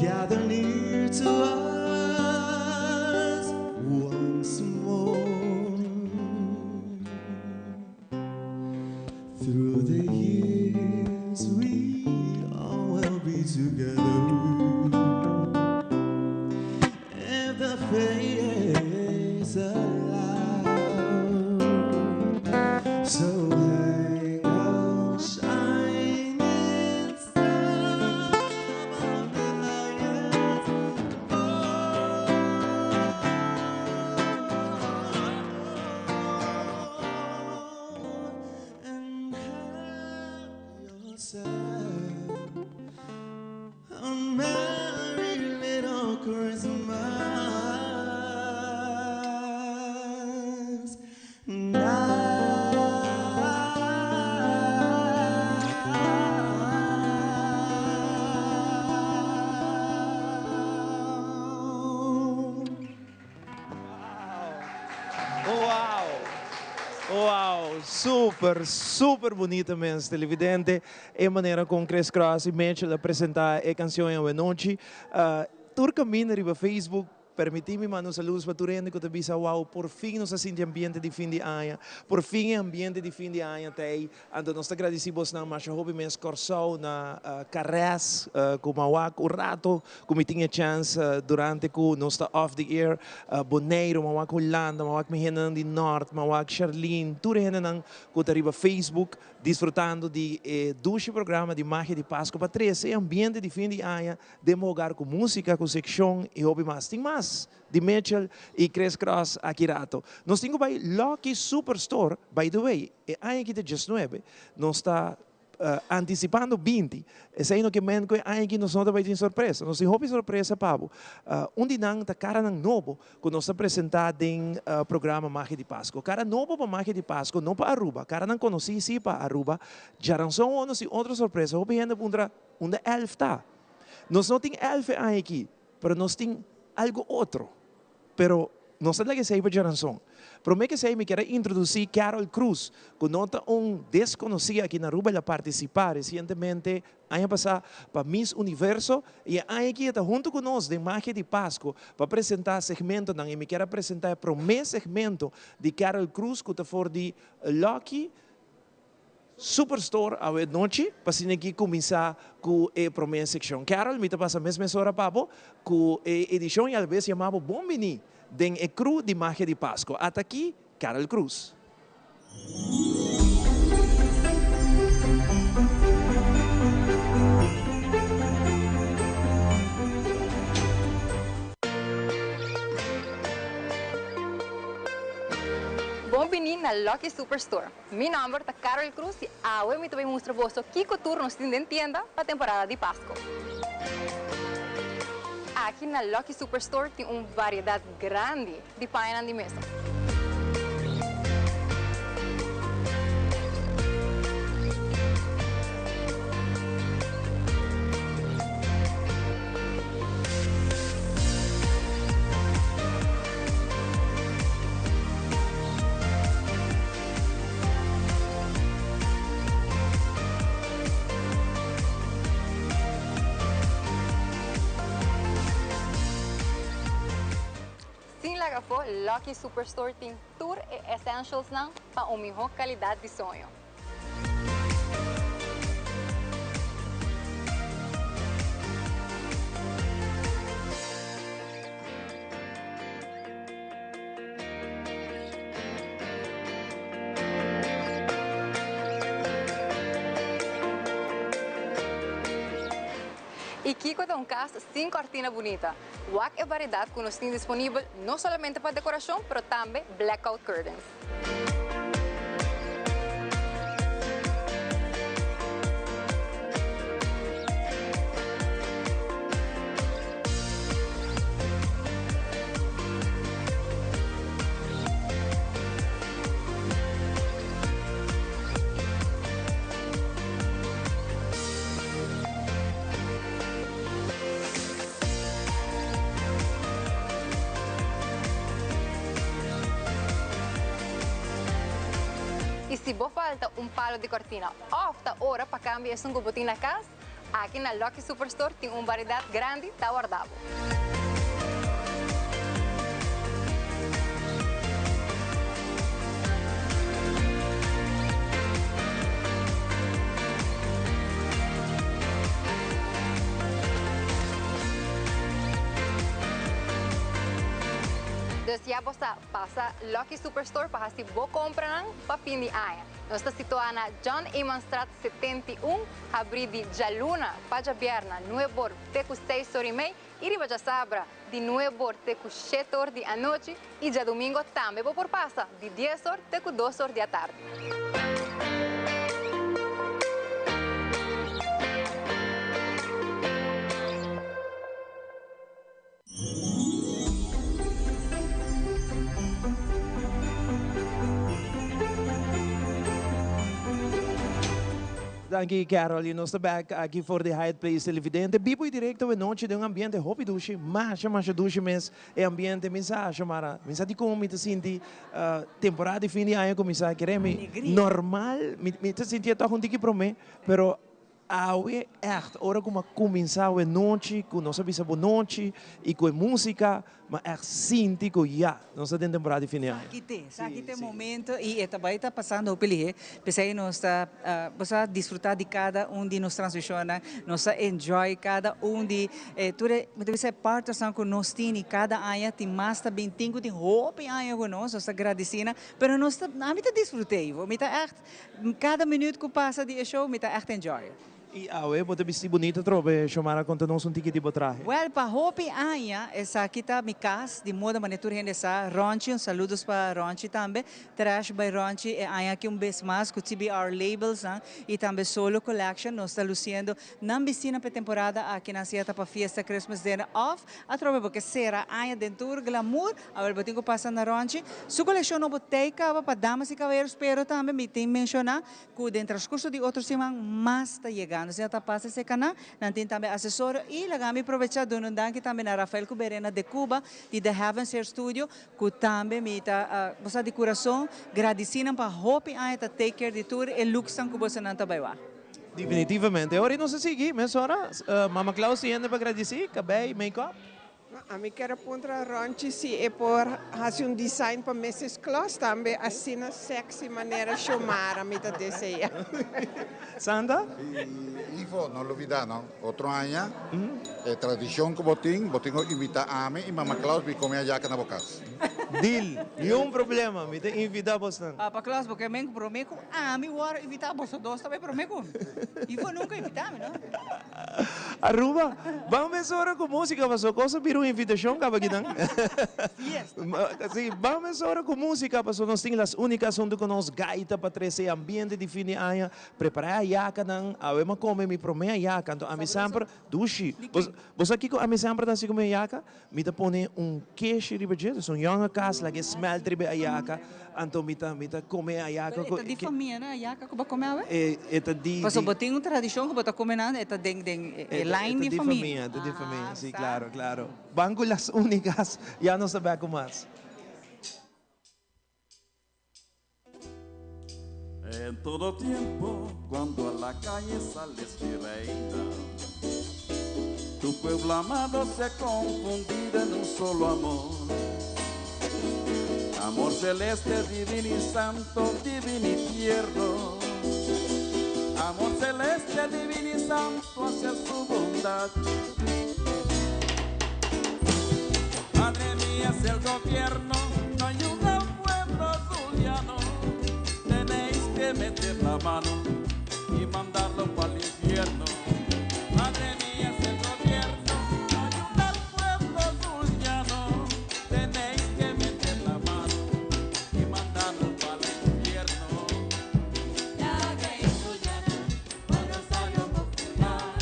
Gather near to us once more. Through the years, we all will be together. If the fates allow. So hang a shining star above the highest bough and have yourself a merry little Christmas now. Wow! Wow! Super, super bunita mes, televidente. E manera con Chris Cross y Mitchell a presenta e cancion awe nochi. Tur caminda riba Facebook, permiti mi manda un saludos pa tur hende cu ta bisa, wow, por fin nos a sinti ambiente di fin di aña. Por fin e ambiente di fin di aña ta ey. Anto nos ta gradici bosnan masha hopi mes Corsou na Carres cu Mawak un rato cu mi tin e chance durante cu nos ta off the air Boneiru, Mawak Hulanda, Mawak mi hendenan di Nort, Mawak Sharlene, tur e hendenan cu ta riba Facebook disfrutando di e dushi programa di Magia di Pasco pa trece e ambiente di fin di aña den bo hogar cu musica, cu seccion y hopi mas. Tin mas di Mitchell y Chris Cross aki rato. Nos tin cu bay Lucky Superstore, by the way, e aña aki ta diesnuebe, nos ta anticipando binti, esey no ke men cu e aña aki nos no ta bay tin sorpresa. Nos tin hopi sorpresa pa bo. Un di nan ta caranan nobo cu nos ta presenta den programa Magia di Pasco. Cara nobo pa Magia di Pasco, no pa Aruba, caranan conoci si pa Aruba. Djaranson o nos tin otro sorpresa, hopi hende a puntra unda elf ta. Nos no tin elf e aña aki. Pero nos tin algo otro. Pero nos ta laga esei pa djaranson. Prome ke esei mi kier a introduci Carol Cruz, ku no ta un deskonosí aki na Aruba. El a partisipá resientemente aña pasá pa Miss Universo i e aña aki e ta huntu ku nos den Magia di Pasco pa presentá segmentonan. I mi kier a presentá e prome segmento di Carol Cruz ku ta for di Lucky Superstore awe nochi pa asina ki kuminsá ku e promé sekshon. Carol, mi ta pasa mes mesora pa bo ku e edishon i alabes yama bo bon biní den e crew di Magia di Pasco. Ata aki, Carol Cruz. Bon biní na Lucky Superstore. Mi nomber ta Carol Cruz y awe mi ta bay mustra boso kico tur nos tin den tienda pa temporada di Pasco. Aki na Lucky Superstore tin un variedad grandi di pañanan di mesa. Sin laga afó, Lucky Superstore tin tur e essentialsnan pa un mihó kalidat di soño. I kiko ta un kas sin kòrtina bunita? Wak e variedat ku nos tin disponibel no solamente pa dekorashon pero tambe blackout curtains. I si bo falta un palo di cortina of ta ora pa cambia esun cu bo tin na cas, Aki na Lucky Superstore tin un variedat grandi ta warda bo. Dus ya bo sa, pasa Lucky Superstore pa hasi bo kompranan pa fin di aña. Nos ta situá na John Emanstraat 71, habrí di djaluna pa djabièrna nuebor te ku seis or i mei i riba djasabra di nuebor te ku shete or di anochi i djadumingo tambe bo por pasa di dies or te ku dos or di atardi. Danki Carol y nos ta back aki for di Hyatt Place Televidente bibo y directo e nochi den un ambiente hopi dushi, masha masha dushi mes e ambiente mi sa Xiomara, mi sa dicon mi ta sinti temporada di fin di aña cuminsa kere mi normal mi ta sinti e toch un tiki prome pero Awe ègt, ora ku mi a kuminsá awe nochi, ku nos a bisa bonochi i ku e músika, mi a ègt sinti ku ya, nos ta den temporada di fin di aña. Esaki t'e, esaki t'e momento i e ta bai ta pasando hopi lihé. P'esei nos ta, bo sa disfrutá di kada un di nos transmishonnan, nos ta enjoy kada un di e tur e, mi ta bisa e partnersnan ku nos tin i kada aña tin mas ta bin, tin ku tin hopi aña ku nos, nos ta gradisí nan, pero nos ta, ami ta disfrut'é, Ivo, mi ta ègt Kada minuut ku pasa di e show mi ta echt enjoy. I awe bo ta bisti bunito atrobe, Xiomara konta nos un tiki di bo trahe. Wel pa hopi aña esaki ta mi kas di moda manera tur hende sa, Ronchi, un saludos pa Ronchi tambe, Trash by Ronchi e aña aki un bes mas ku TBR labels nan i tambe Solo Collection nos ta luciendo nan bistinan pa e temporada aki nan sea ta pa fiesta Christmas dinner of atrobe bo ke sera aña den tur glamour. Awel bo tin ku pasa na Ronchi. Su kolekshon nobo tei kaba pa damas i kabayeros pero tambe mi tin menshoná ku den transkurso di otro siman mas ta yegando. Asina ta pasa esei kanan. Nan tin tambe asesorio i laga mi probechá duna un danki tambe na Rafael ku Berena de Cuba di The Heavens Hair Studio ku tambe mi ta bo sa di kurason gradisí nan pa hopi aña ta take care di tur e looksnan ku bosonan ta bai wak. Definitivamente. Ora i nos a sigui mesora Mama Claus tin hende pa gradisí, kabei, make-up. Ami kier a puntra Ronchi si e por haci un design pa Mrs. Claus tambe asina sexy manera Xiomara mi ta desea. Santa? Y Ivo, no lubida no, otro aña e tradicion cu bo tin, bo tin cu invita ami y Mama Claus bin come ayaca na bo cas. Deal, niun problema, mi ta invita bosnan. Papa Claus, bo ke men cu prome cu ami wor invita boso dos tambe prome cu mi. Ivo nunca invita mi no. Aruba, ban mesora cu musica paso cos a bira un invitacion caba kinan. Fiesta. Si, ban mesora cu musica paso nos tin las unicas hunto cu nos gaita pa trece e ambiente di fin di aña. Prepara e ayacanan, awe mi a come mi prome ayaca, anto ami semper, dushi. Bo sa kico ami semper ta haci cu mi ayaca? Mi ta pone un keshi riba dje, dus un yonge kas, laga e smelt riba e ayaka, anto mi ta mi ta kome e ayaka ku. Pero e ta di famia no, e ayaka ku bo kome awe? E e ta di. Pasobra bo tin un tradishon ku bo ta kome nan, e ta den den e line di famia. E ta di famia, si, klaro, klaro. Ban ku las unikas, ya nos ta bek ku mas. En todo tiempo cuando a la calle sales mi reina Tu pueblo amado se ha confundido en un solo amor Amor celeste, divino y santo, divino y tierno Amor celeste, divino y santo hacia su bondad Madre mía, si el gobierno no ayuda al pueblo zuliano, tenéis que meter la mano y mandarlo para el infierno. Madre mía, si el gobierno no ayuda al pueblo zuliano, tenéis que meter la mano y mandarlo para el infierno. La Zuliana, con rosario popular,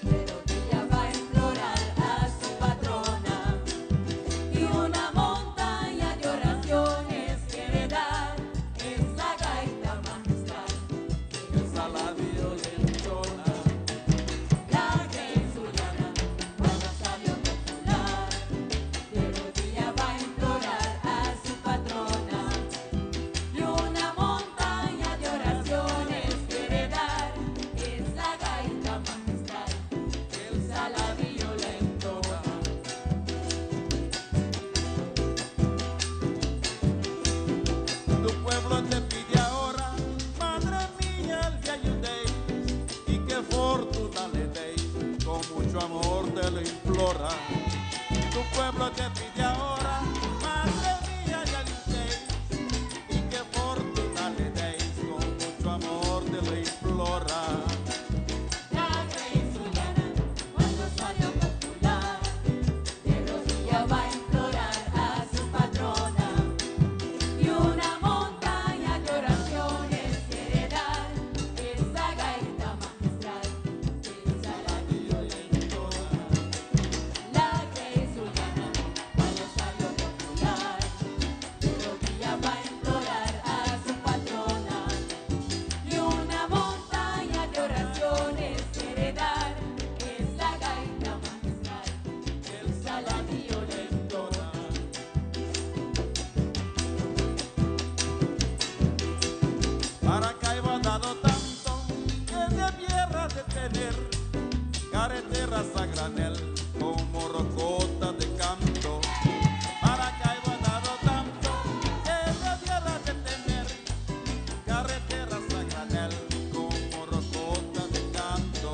pero ella va a implorar a su patrona y una montaña. implora. Tu pueblo te pide ahora, madre mía, ya limpiéis y que fortuna le deis, con mucho amor te lo implora. La Grey Zuliana, con rosario popular, de rodilla va a implorar a su patrona y una montaña de oraciones quiere dar esa gaita magistral que el saladillo le entona. La Grey Zuliana, con rosario popular, de rodilla va a implorar a su patrona y una montaña de oraciones quiere dar esa gaita magistral que el saladillo le entona. Maracaibo ha dado tanto que debiera de tener carreteras a granel como rocota de canto. Maracaibo ha dado tanto que debiera de tener carreteras a granel como rocota de canto.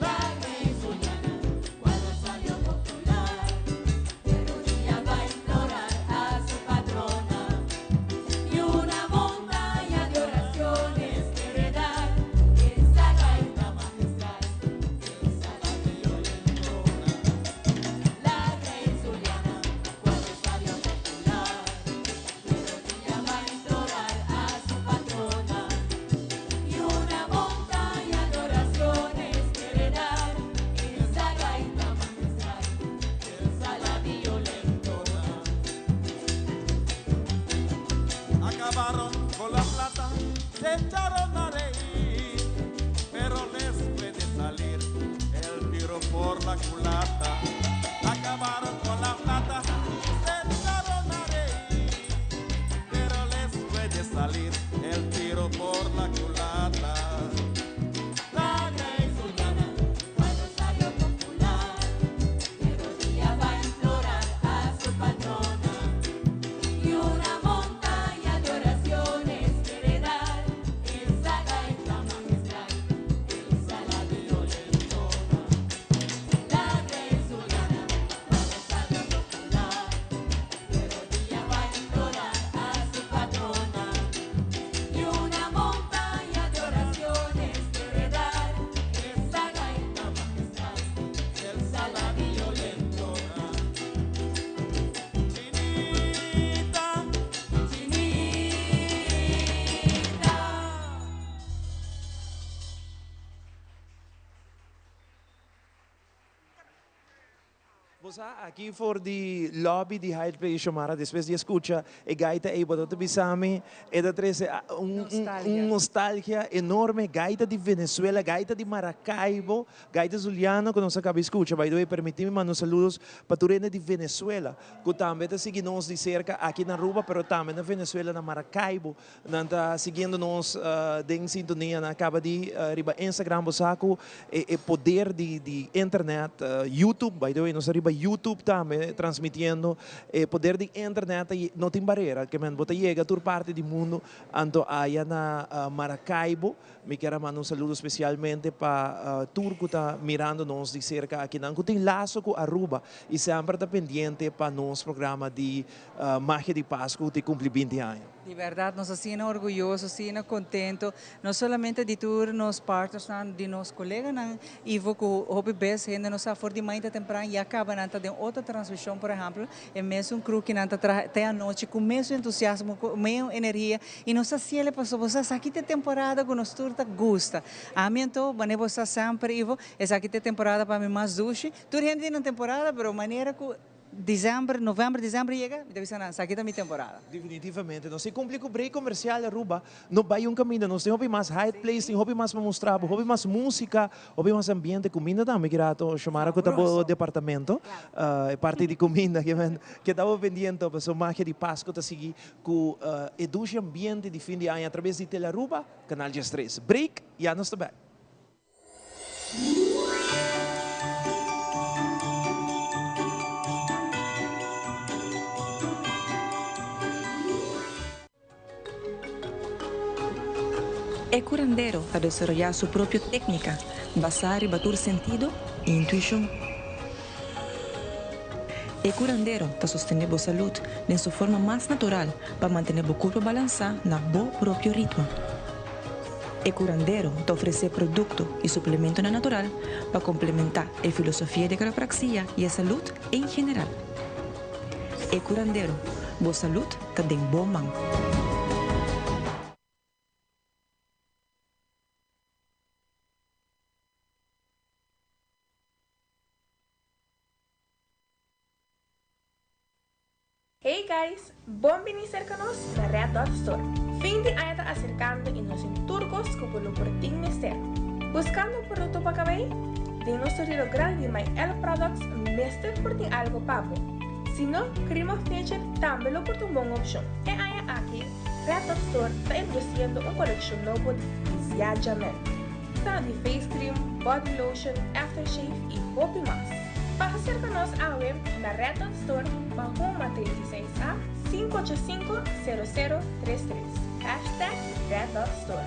La Grey Zuliana, cual rosario popular, de rodilla va a implorar a su patrona y una montaña de oraciones quiere dar esa gaita magistral que el saladillo le entona. La Grey Zuliana, cual rosario popular, de rodilla va a implorar a su patrona y una montaña de oraciones quiere dar esa gaita magistral que el saladillo le entona. Acabaron con la plata, se echaron a reír, pero les puede salir el tiro por la culata. Acabaron con la plata, se echaron a reír, pero les puede salir el tiro por la culata. La Grey Zuliana, cual rosario popular, de rodilla va a implorar a su patrona y una montaña de oraciones quiere dar esa gaita magistral que el saladillo le entona. La Grey Zuliana, cual rosario popular, de rodilla va a implorar a su patrona y una montaña de oraciones quiere dar esa gaita magistral que el saladillo le entona. Chinita, chinita. Bo sa, aki for di lobby di Hyatt Place Shomara, despues di a scucha e gaita ey, bo ta bisa mi, e ta trece un un nostalgia enorme, gaita di Venezuela, gaita di Maracaibo, gaita Zuliano cu nos a caba di scucha. By the way, permiti mi manda un saludos pa tur hende di Venezuela cu tambe ta sigui nos di cerca aki na Aruba, pero tambe na Venezuela, na Maracaibo. Nan ta siguiendo nos den sintonia. Nan a caba di riba Instagram bo sa cu e poder di internet, YouTube, by the way nos ta riba YouTube tambe transmitiendo, e poder di internet ta no tin barera, ke men bo ta yega tur parti di mundo, anto aya na Maracaibo mi kier a manda un saludo specialmente pa tur cu ta mirando nos di cerca akinan cu tin laso cu Aruba y semper ta pendiente pa nos programa di Magia di Pascu cu ta cumpli binti aña. Di berdad nos asina orguyoso, asina contento, no solamente di tur nos partnersnan, di nos coleganan, Ivo cu hopi bes hende no sa for di mainta tempran ya caba nan ta den otro transmision, por ehemplo, e mesun crew ki nan ta traha te anochi cu mesun entusiasmo, cu mesun energia y nos ta haciele pasobra bo sa esaki ta e temporada cu nos tur ta gusta. Ami anto, manera bo sa semper Ivo, esaki ta e temporada pa mi mas dushi, tur hende tin nan temporada pero manera cu. December, november, december yega, mi ta bisa nan, esaki ta mi temporada. Definitivamente. Nos a cumpli cu break comercial Aruba no bay un caminda. Nos tin hopi mas Hyatt Place, tin hopi mas pa mustra bo, hopi mas musica, hopi mas ambiente, cuminda tambe ki rato Shomara cu ta bo departamento, e parti di cuminda ke men keda bo pendiente pasobra magia di Pasco ta sigui cu e dushi ambiente di fin di aña a traves di Telearuba, Canal 13. Break, ya nos ta bek. E curandero ta desaroyá su propio técnica basá riba tur sentido i intuishon. E curandero ta sostene bo salud den su forma mas natural pa mantene bo curpa balansa na bo propio ritmo. E curandero ta ofrece producto y suplementonan natural pa complementa e filosofia di quiropraxia y e salud en general. E curandero, bo salud ta den bo man. Hey guys! Bon bini serka nos na Red Dot Store. Fin di aña ta aserkando i nos tin tur kos ku bo lo por tin mester. Buskando un produkto pa kabei? Den nos surtido grandi di My L Products mester por tin algo pa bo. Si no, Cream of Nature tambe lo por ta un bon opshon. E aña aki, Red Dot Store ta introdusiendo un kolekshon nobo di Zia Jamel. Ta di face cream, body lotion, aftershave y hopi mas. Pasa cerca nos awe na Red Dot Store pa Huma 36 A 585 0033. Hashtag Red Dot Store.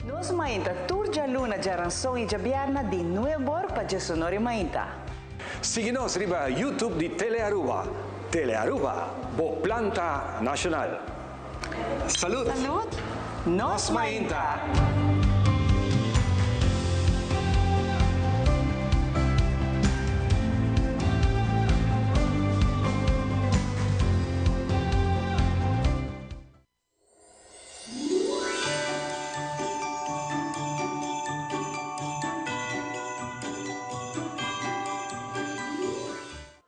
Nos mainta tur djaluna, djaranson i djabièrna di nuebor pa djesonor i mainta. Sigui nos riba YouTube di Telearuba. Telearuba, bo planta nacional. Salud! Salud! Nos mainta!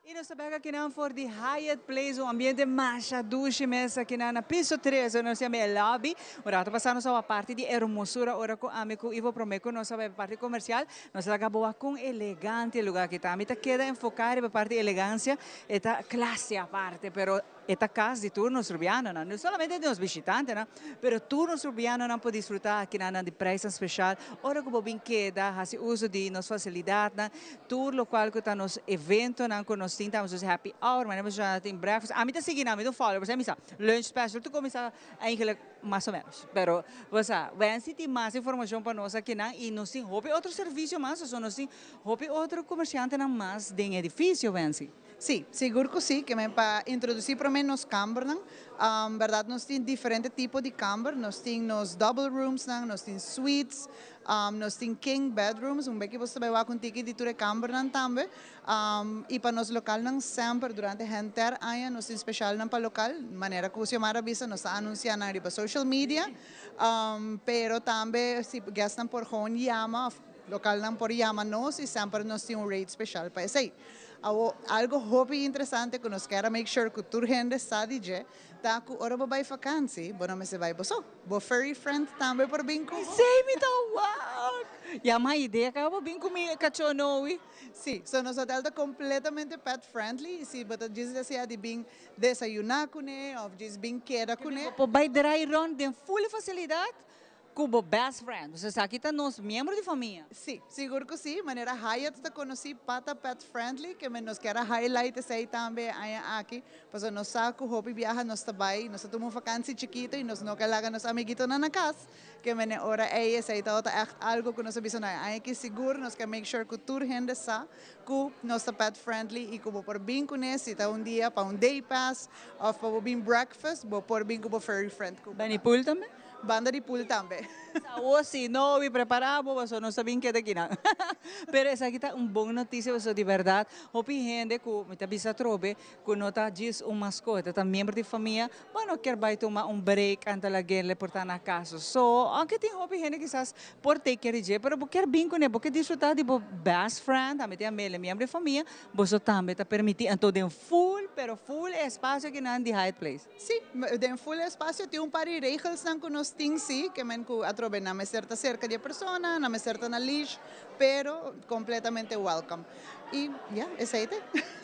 Y nos ta bek akinan for di Hyatt Place, un ambiente masha dushi mes akinan na piso tres, nos yama e lobby. Un rato pasa nos a wak parti di hermosura ora cu ami cu Ivo prome cu nos a bay pa parti comercial, nos a laga bo wak con elegante e lugar aki ta. Mi ta keda enfoca riba e parti elegancia, e ta clase aparte, pero. E ta kas di tur nos rubianonan, no solamente di nos bishitantenan, pero tur nos rubianonan por disfrutá akinanan di preisnan speshal ora ku bo bin keda hasi uso di nos fasilidatnan, tur lokual ku ta nos eventonan ku nos tin, ta nos happy hour, manera bo sa tin breakfast, ami ta sigui nan, mi ta un follower, pasobra mi sa lunch special tur kuminsá eigenlijk mas o menos, pero bo sa, Wency tin mas informashon pa nos akinan i nos tin hopi otro servisio mas, pasobra nos tin hopi otro komershantenan mas den edifisio, Wency. Sí, sigur ku sí, ke men pa introdusí promé nos kambernan. Bèrdat nos tin diferente tipo di kamber, nos tin nos double roomsnan, nos tin suites, nos tin king bedrooms, un beki boso ta bai wak un tiki di tur e kambernan tambe. I pa nos lokalnan semper durante henter aña nos tin speshalnan pa lokal, manera ku Xiomara a bisa nos ta anunsiá nan riba social media, pero tambe si guestnan por gewoon yama òf lokalnan por yama nos i semper nos tin un rate speshal pa esei. Awo, algo hopi interesante ku nos kier a make sure ku tur hende sa di dje, ta ku ora bo bai fakansi, bo no mester bai bo so. Bo furry friend tambe por bin ku bo. Esei mi ta wak! Ya ma idea kaba bo bin ku mi kachó Noe. Si, so nos hotel ta kompletamente pet friendly, si bo ta djis desea di bin desayuná kuné òf djis bin keda kuné. Bo por bai drai rònt den ful fasilidat Ku bo best friend. Pues esaki ta nos miembro di famia. Sí, sigur ku sí. Manera Hyatt ta konosí pa ta pet friendly, ke men nos kier a highlight esei tambe e aña aki, pasobra nos sa ku hopi biaha nos ta bai, nos ta tuma un vakansi chikito i nos no ke laga nos amiguitonan na kas. Ke men e ora ei esei tabata ègt algu ku nos a bisa no e aña aki sigur nos ke make sure ku tur hende sa ku nos ta pet friendly i ku bo por bin kuné si ta un dia pa un day pass òf pa bo bin breakfast, bo por bin ku bo furry friend ku bo ta. Bani pool tambe? Banda di pool tambe. Awo si no wi prepara bo pasobra nos ta bin keda kinan. Pero esaki ta un bon noticia pasobra di berdad hopi hende cu mi ta bisa atrobe cu no ta djis un mascota ta miembro di famia bo no kier bay tuma un break anta laguenle por ta na casa so aunke tin hopi hende kisas por take care di dje pero bo kier bin cune bo kier disfruta di bo best friend tambe tin amele miembro di famia boso tambe ta permiti anto den full pero full espacio kinan di Hyatt Place. Sí, den full espacio tin un par di regelsnan cu nos tin sí, ke men cu atrobe nan mester ta cerca di e persona, nan mester ta na leash, pero completamente welcome. Y ya, esey te.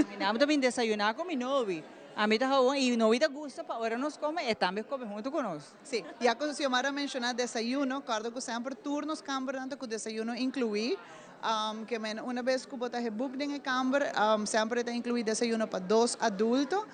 Mi nan ta bin desayuna cu mi nobi. Ami ta hou y nobi ta gusta pa ora nos come e tambe come hunto cu nos. Sí, ya cu Xiomara a menciona desayuno, corda cu semper tur nos cambernan ta cu desayuno inclui. Ke men una bes ku bo ta book den e kamber, semper ta inkluí desayuno pa dos adulto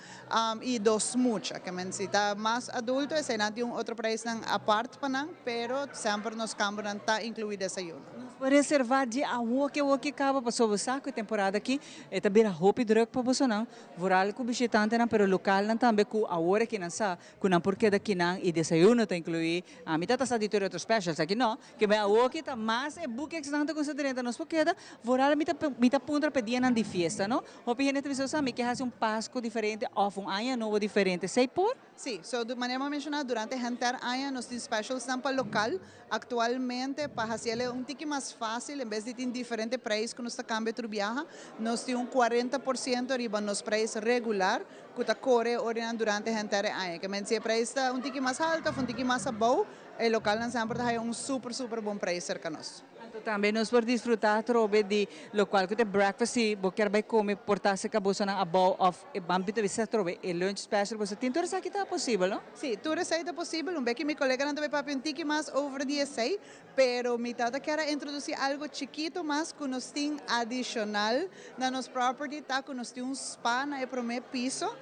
i dos mucha. Ke men si ta mas adulto, eseinan tin un otro preisnan apart pa nan, pero semper nos kambernan ta inkluí desayuno. Nos por reservá di awoki awoki kaba pasobra bo sa ku e temporada aki e ta bira hopi drùk pa bosonan, vooral ku bishitantenan pero lokalnan tambe ku awor aki nan sa ku nan por keda kinan i desayuno ta inkluí. Ami ta ta sa di tur e otro specials aki no. Ke mi awoki ta mas e boekingsnan ta kuminsá drenta nos por keda vooral mi ta mi ta puntra pa e dianan di fiesta no. Hopi hende ta bisa sa mi ke hasi un Pasco diferente of un aña nobo diferente esei por? Sí, so manera mi a menshoná durante henter aña nos tin specialsnan pa lokal. Aktualmente pa hasiel un tiki mas fásil en bes di tin diferente preis ku nos ta kambia tur biaha nos tin un 40% riba nos preis regular ku ta kore e ordenan durante henter e aña. Ke men si e preis ta un tiki mas haltu of un tiki mas abou, e lokalnan semper ta haya un super super bon preis serka nos. Anto tambe nos por disfruta atrobe di lokual ku ta e breakfast si bo kier bai kome por ta serka bosonan abou of e ban bita bisa atrobe e lunch special boso tin. Tur esaki ta posibel, no? Si, tur esei ta posibel. Un beki mi koleganan ta bai papia un tiki mas over di esei, pero mi tata kier a introdusi algo chikito mas ku nos tin adishonal na nos property ta ku nos tin un spa na e prome piso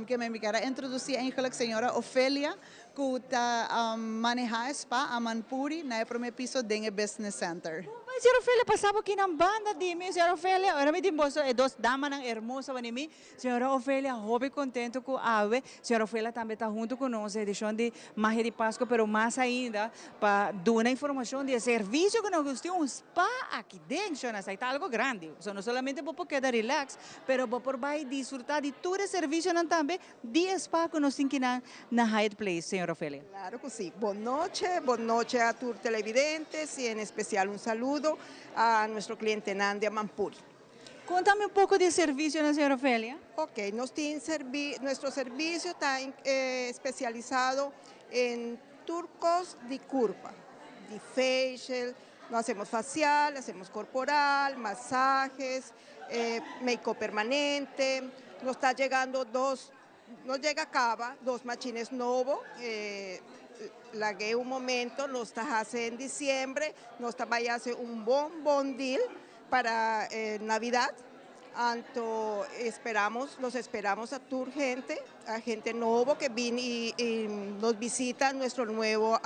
ke mi kier a introdusi eigenlijk señora Ofelia ku ta maneha e spa Amanpuri na e prome piso den e business center. Bai señora Ofelia pasa bo kinan banda di mi señora Ofelia ora mi tin boso e dos damanan hermoso bani mi. Señora Ofelia hopi contento cu awe. Señora Ofelia tambe ta hunto cu nos edicion di Magia di Pasco, pero mas ainda pa duna informacion di e servicio cu nos tin un spa aki den. Shona, esaki ta algo grandi. So no solamente bo por keda relax, pero bo por bay disfruta di tur e servicionan tambe di e spa cu nos tin kinan na Hyatt Place, señora Ofelia. Claro cu si. Bon noche, bon noche a tur televidentes y en especial un saludo a nuestro clientenan di Amampuri. Contame un poco di e servicionan, señora Ofelia. Ok, nos tin servi, nuestro servicio ta especializado en tur cos di curpa, di facial, nos hacemos facial, hacemos corporal, masajes, make-up permanente, nos ta llegando dos, nos llega caba dos machines nobo, lagu'e un momento, nos ta haci en diciembre, nos ta bay haci un bon bon deal para Navidad. Anto esperamos, los esperamos a tur hende, a hende nobo cu bin y nos visita nuestro nuevo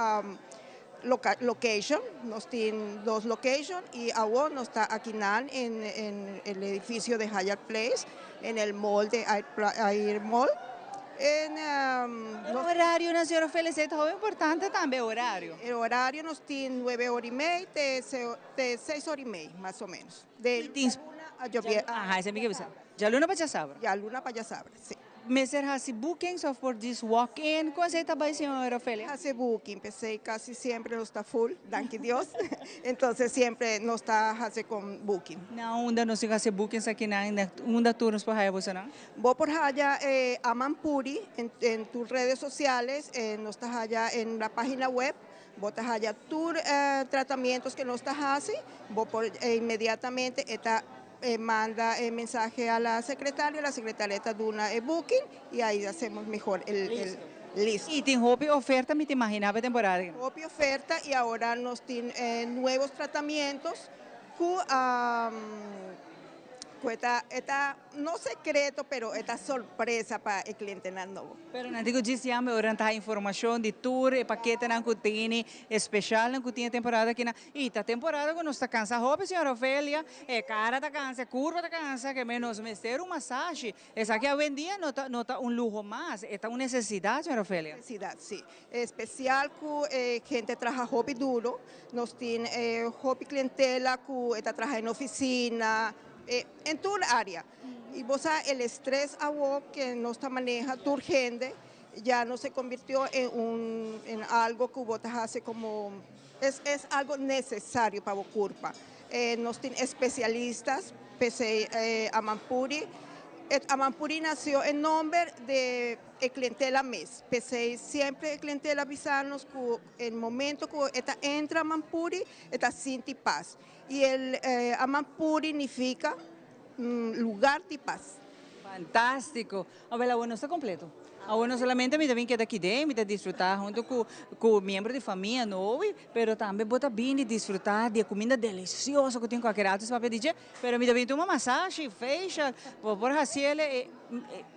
location. Nos tin dos location y awor nos ta aki nan en el edificio de Hyatt Place, en el mall de Air Mall. En, El horario, no, señora Ofelia, es muy importante tambe, horario. El horario nos tin 9:30 te 6:30, mas o menos. De luna a Ajá, esey mi kier bisa. Dialuna pa diasabra. Dialuna pa diasabra, si. Mester haci bookings of por just walk in? Con esey ta bay, señora Ofelia? Haci booking, pesey casi siempre nos ta full, danki Dios. Entonces siempre nos ta haci con booking. Na unda nos tin haci bookings aki nan? Na unda tur nos por haya boso nan? Bo por haya Amampuri en tus redes sociales, nos ta haya en la página web. Bo ta haya tur tratamientos cu nos ta haci, bo por inmediatamente eta manda e mensahe a la secretaria, la secretaria ta duna e booking y ahí hacemos mejor el listo. Y tin hopi oferta, mi ta imagina, pa temporada. Hopi oferta y ahora nos tin nuevos tratamientos cu ta no secreto, pero ta sorpresa pa e clientenan nobo. Pero nan tin cu yama ora nan ta informacion di tur e paketenan cu tin, especialnan cu tin e temporada aki nan. Y ta temporada cu nos ta cansa hopi, señora Ofelia, e cara ta cansa, e curva ta cansa, ke men nos mester un masaje. Esaki hoy en dia no ta un luho mas, ta un necesidad, señora Ofelia. Necesidad, si. Especial cu hende traha hopi duro, nos tin hopi clientela cu ta traha den oficina, en tur area. Y bo e stress awo cu nos ta maneha tur hende, ya no se convirtió en algo cu bo ta haci como es algo necesario pa e curpa. Nos tin especialistas, PC Amampuri. Amampuri nació en nombre de e clientela mes. Pesey semper e clientela bisa nos cu e momento cu e ta entra Amampuri, e ta sinti paz. Y e Amampuri significa lugar di paz. Fantástiko! Awel awo nos ta kompleto. Awo no solamente mi ta bin keda kid'é, mi ta disfrutá huntu ku ku miembro di famia nowi, pero tambe bo ta bini disfrutá di e kuminda delisioso ku tin kualke rato si papia di dje, pero mi ta bin tuma masashi, facial, bo por hasiel e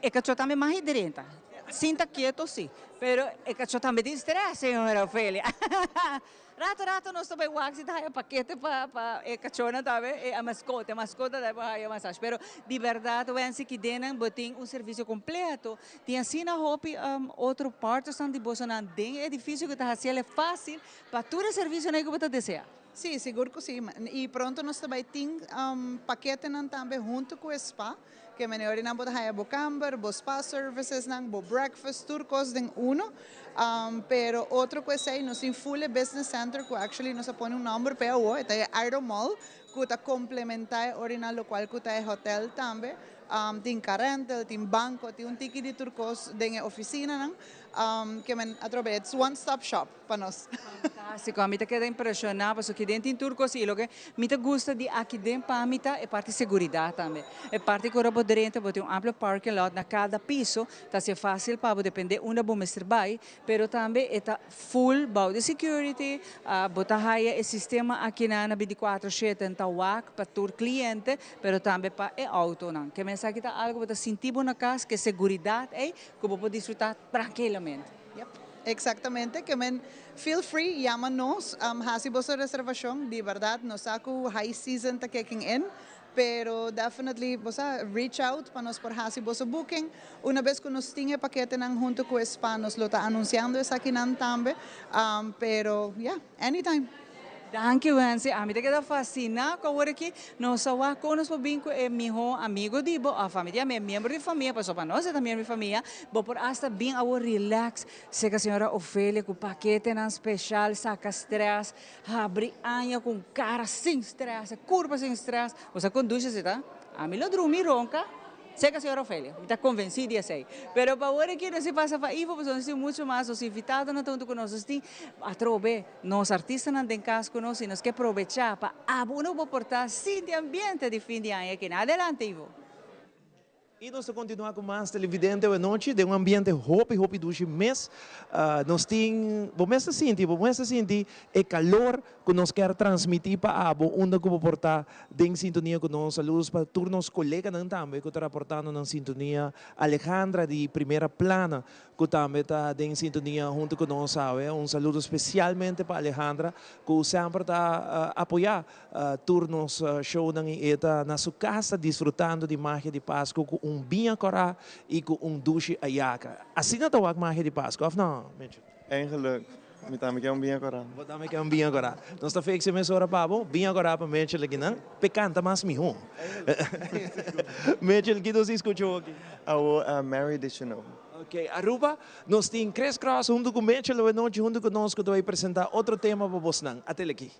e kachó tambe mas hidrenta. Sinta keto si, pero e kachó tambe tin strès, señora Ofelia. Rato rato nos ta bai wak si ta haya pakete pa pa e kachónan tambe, e a maskota, e maskota tambe por haya masashi. Pero di bèrdat wensi ki den nan bo tin un servisio kompleto. Tin asina hopi otro partersnan di bosonan den e edifisio ku ta hasiel e fásil pa tur e servisionan ku bo ta deseá. Sí, sigur ku sí. I pronto nos ta bai tin paketenan tambe huntu ku e spa. Ke manera di nan bo ta haya bo kamber, bo spa services nan, bo breakfast, tur kos den uno. Pero otro ku esei nos tin full e business center ku actually nos a pone un nomber p'e awo, e ta e Aero Mall ku ta komplementá e orinan lokual ku ta e hotel tambe. Tin car rental, tin banko, tin un tiki di tur kos den e ofisinanan. Ke men atrobe it's one stop shop. pa nos. Fantástico, ami ta keda impresioná pasobra aki den tin tur kos i loke mi ta gusta di aki den pa mi ta e parti seguridat tambe. E parti ku ora bo drenta bo tin un amplio parking lot na kada piso, ta hacié fácil pa bo dependé unda bo mester bai, pero tambe e ta full bou di security, bo ta haya e sistema akinan na binticuatro shete ta wak pa tur cliente, pero tambe pa e autonan. Ke men esaki ta algo bo ta sinti bo na kas, ke seguridat ei ku bo por disfrutá trankilamente. Yep, exactamente. Ke men feel free yama nos, hasi boso reservacion. Di berdad nos sa cu high season ta kicking in, pero definitely bo sa reach out pa nos por hasi boso booking. Una bes cu nos tin e paketenan hunto cu e spa nos lo ta anunciando esakinan tambe. Pero yeah, anytime. Danki Wency, ami ta keda fasina ku awor aki nos a wak kon nos por bin ku e miho amigo di bo of ami di ami e miembro di famia pasobra pa nos e ta miembro di famia, bo por asta bin awor relax seka señora Ofelia ku paketenan special saka stress, habri aña ku un kara sin stress, e kurpa sin stress, bo sa kon dushi si ta? Ami lo drumi ronka. Seca señora Ofelia, mi ta convenci di esey. Pero pa awor aki nos tin pasa pa Ivo pasobra nos tin mucho mas, nos invitadonan ta hunto cu nos, nos tin atrobe nos artistanan den cas cu nos y nos ke probecha pa abo uno bo por ta sinti ambiente di fin di aña aki. Adelante Ivo. Y nos ta continua cu mas televidente awe nochi den un ambiente hopi hopi dushi mes. Nos tin, bo mes ta sinti, bo mes ta sinti e calor cu nos kier transmiti pa abo unda cu bo por ta den sintonia cu nos. Saludos pa tur nos coleganan tambe cu ta raportando nan sintonia. Alejandra di Primera Plana cu tambe ta den sintonia hunto cu nos awe. Un saludo specialmente pa Alejandra cu semper ta apoya tur nos shownan y e ta na su cas ta disfrutando di Magia di Pasco cu un biña cora y cu un dushi ayaca. Asina ta wak Magia di Pasco, of no, Mitchell? Eigenlijk, mi tambe ke un biña kòrá. Bo tambe ke un biña kòrá. Nos ta fix e mesora pa bo, biña kòrá pa Mitchell akinan, p'e kanta mas mihó. Mitchell, ki nos a skucha awoki? Awo Mary Did You Know. Ok, Aruba, nos tin Chris Cross huntu ku Mitchell awe nochi huntu ku nos ku ta bai presentá otro tema pa bosnan. Atel aki.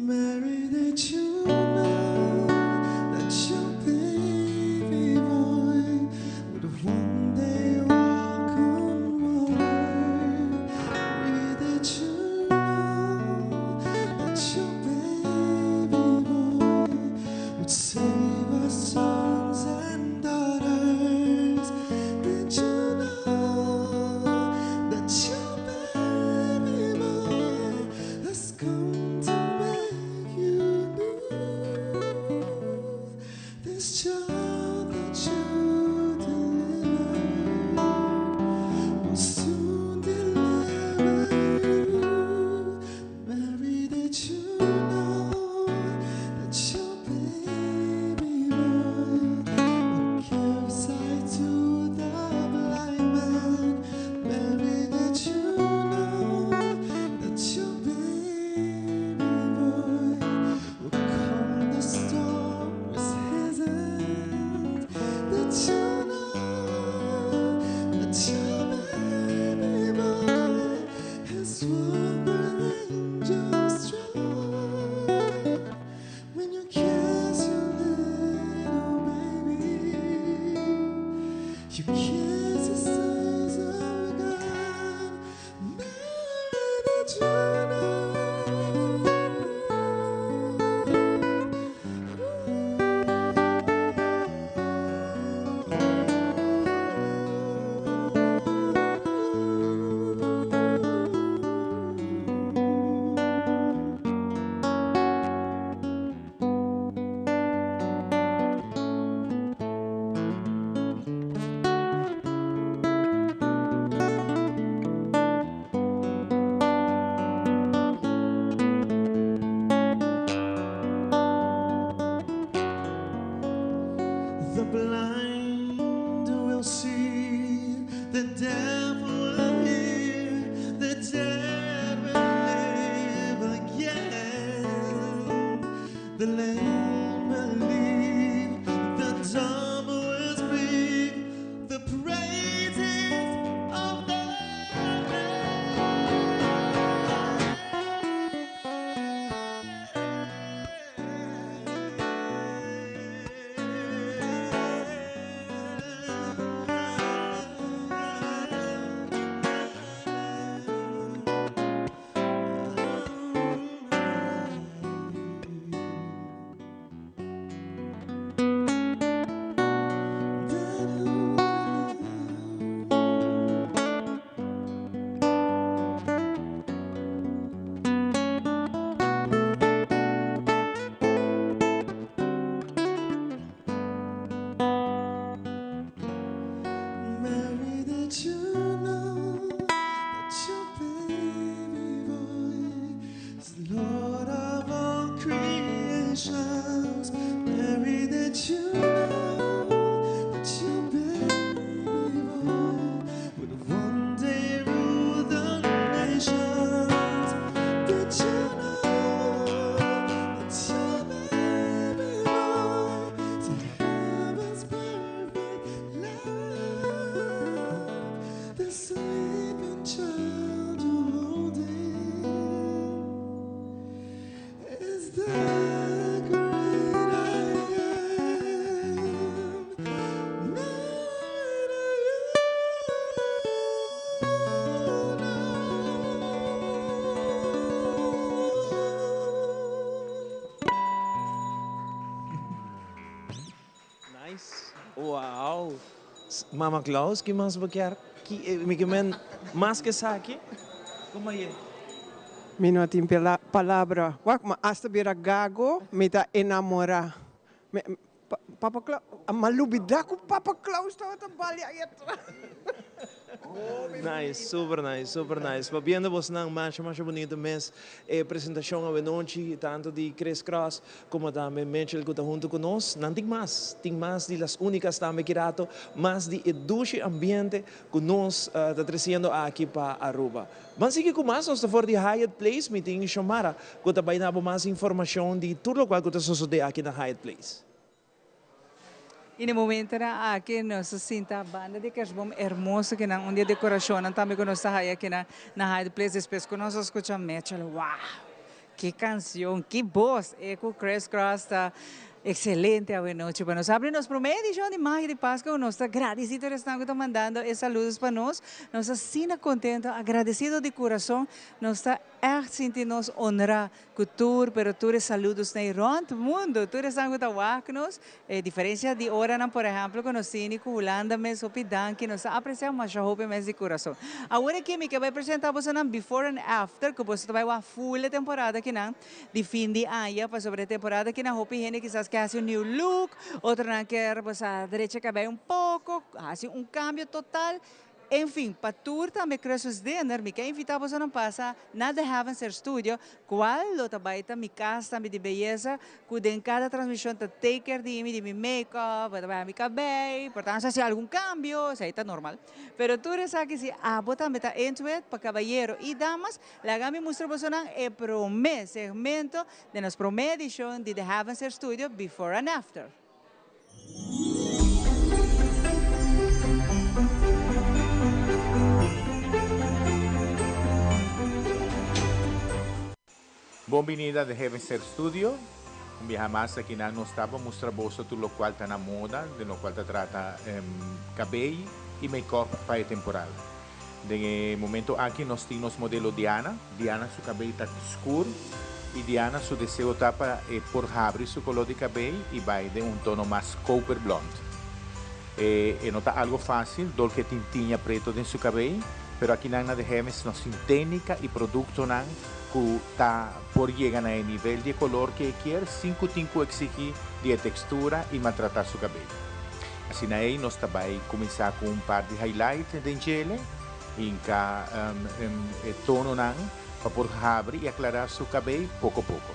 Mary did you know that your baby boy would one day walk on water? Mary did you know that your baby boy? deaf will hear, the dead will live again. The lame will leap, the dumb will speak, the praises of the Mary, did you know that your baby boy is Lord of all creations? Mary, did you know that your baby boy would one day rule the nations? Did you know that your baby boy is heaven's perfect love? The sleeping child you holding is the great I am. Nice. Wow. Mama Claus, ki mas bo kier? Ki, mi ke men mas ke esaki? Como aye? Mi no tin palabra. Wak, ma hasta bira gago, mi ta enamora. Papa Claus, m'a lubida cu Papa Claus tabata balia ahí atras. Nice, super nice, super nice. Pabiendo bosnan masha masha bunito mes e presentacion awenochi, tanto di Chris Cross como tambe Mitchell cu ta hunto cu nos. Nan tin mas, tin mas di Las Unicas tambe ki rato, mas di e dushi ambiente cu nos ta treciendo aki pa Aruba. Ban sigui cu mas, nos ta for di Hyatt Place, mi tin Xiomara cu ta bay dabo mas informacion di tur locual cu ta sosode aki na Hyatt Place. Y na momentonan aki nos ta sinta banda di kerstboom hermoso kinan, un di e decoracionnan tambe cu nos ta haya kinan na Hyatt Place despues cu nos a scucha Mitchell, wow! Ki cancion, ki bos! E cu Chris Cross ta excelente awe nochi pa nos habri nos prome edicion di Magia di Pascua cu nos ta gradicido tur esnan cu ta mandando e saludos pa nos. Nos ta asina contento, agradecido di curason. Nos ta echt sinti nos honra cu tur, pero tur e saludos n'ey rond mundo, tur esnan cu ta wak nos. E diferencia di oranan, por ehemplo, cu nos tini cu Hulanda mes, hopi danki, nos ta aprecia masha hopi mes di curason. Awor aki mi ke bay presenta bosonan before and after, cu boso ta bay wak full e temporada akinan di fin di aña, pasobra e temporada akinan hopi hende kisas ke haci un new look, otronan kier bosa drecha cabey un poco, haci un cambio total. En fin, pa tur tambe Christmas dinner, mi ke invita bosonan pasa na The Heavens Air Studio, cual lo ta bay ta mi cas tambe di beyesa, cu den cada transmision ta take care di mi, di mi make-up, ta bay mi cabey, por tanto si algun cambio, esey ta normal. Pero tur esaki si abo tambe ta into it, pa cabayero y damas, laga mi mustra bosonan e prome segmento den nos prome edicion di The Heavens Air Studio, Before and After. Bon binida The Heaven Ser Studio. Un biaha mas aki nan nos ta pa mustra boso tur locual ta na moda, den locual ta trata cabey y make-up pa e temporada. Den e momento aki nos tin nos modelo Diana. Diana su cabey ta scur y Diana su deseo ta pa e por habri su color di cabey y bay den un tono mas koper blond. E e no ta algo facil dor cu e tin tiña preto den su cabey, pero akinan na The Hemis nos tin tenica y productonan cu ta por yega na e nivel di e color cu e kier sin cu tin cu exigi di e textura y maltrata su cabey. Asina ei nos ta bai kuminsá ku un par di highlight den djele, hinka e tononan pa por habri i aklará su kabei poko poko.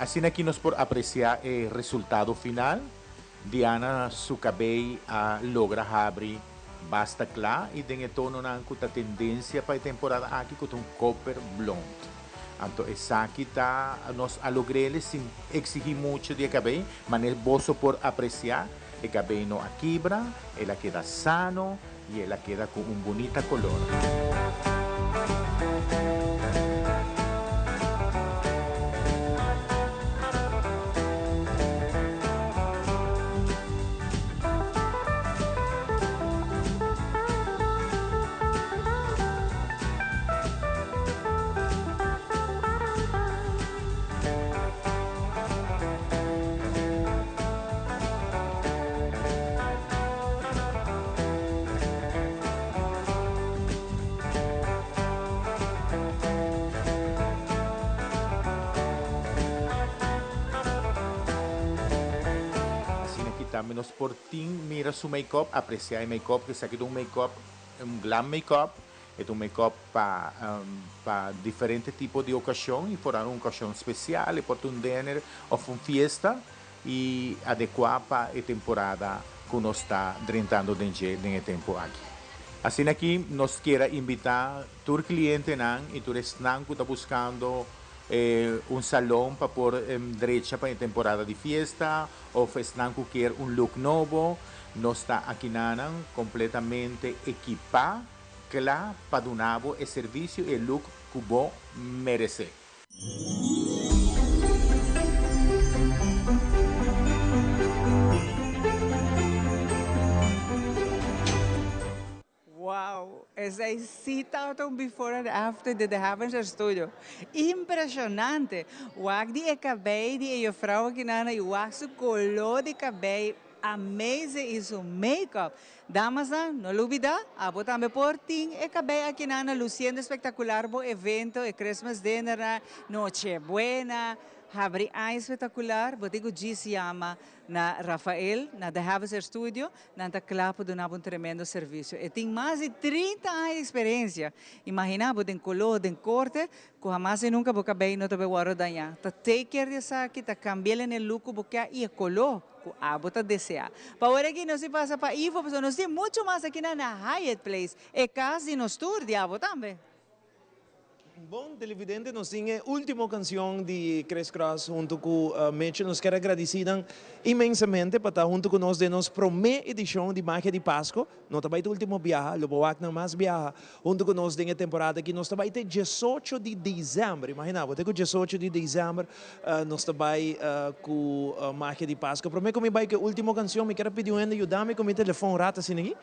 Asina aki nos por aprecia e resultado final, Diana su cabey a logra habri basta cla y den e tononan cu ta tendencia pa e temporada aki cu ta un koper blond. Anto esaki ta nos a logrele sin exigi mucho di e cabey, mane boso por aprecia e cabey no a kibra, el a keda sano y el a keda cu un bunita color. Asina ki tambe nos por tin mira su make-up, aprecia e make-up, esaki ta un make-up, un glam make-up. E ta un make-up pa pa diferente tipo di ocasion y por un ocasion special, e por ta un dinner of un fiesta y adecua pa e temporada cu nos ta drentando den dje den e tempo aki. Asina aki nos kier a invita tur clientenan y tur esnan cu ta buscando un salon pa por drecha pa e temporada di fiesta of esnan cu kier un look nobo, nos ta akinanan completamente equipa Kla pa duna bo e servisio i e look ku bo meresé. Wow! Esei sí tabata un before and after di The Havenshire Studio. Impresionante! Wak di e cabei di e juffrouw akinan i wak su color di cabei. Amazing y su make-up. Damasnan, no lubida, abo tambe por tin e cabey akinan na luciendo espectacular bo evento, e Christmas dinner na Noche Buena, habri aña espectacular, bo tin cu djis yama na Rafael, na The Haviser Studio, nan ta cla pa duna bo un tremendo servicio. E tin mas di 30 aña di experiencia. Imagina bo den color, den corte, cu hamas y nunca bo cabey no ta bay wordo daña. Ta take care di esaki, ta cambi'el en e look cu bo kier y e color. Ku abo ta deseá. Pa ora aki nos tin pasa pa Ivo pasobra nos tin mucho mas aki na na Hyatt Place, e kas di nos tur, di abo tambe. Bon televidente nos tin e ultimo cancion di Chris Cross hunto cu Mitchell. Nos kier a gradici nan inmensamente pa ta hunto cu nos den nos prome edicion di Magia di Pasco. No ta bai ta ultimo biaha, lo bo wak nan mas biaha hunto cu nos den e temporada aki. Nos ta bai te diesocho di december, imagina bo, te cu diesocho di december nos ta bai cu Magia di Pasco. Prome cu mi bai cu e ultimo cancion, mi kier a pidi un hende yuda mi cu mi telefon un rato asina aki,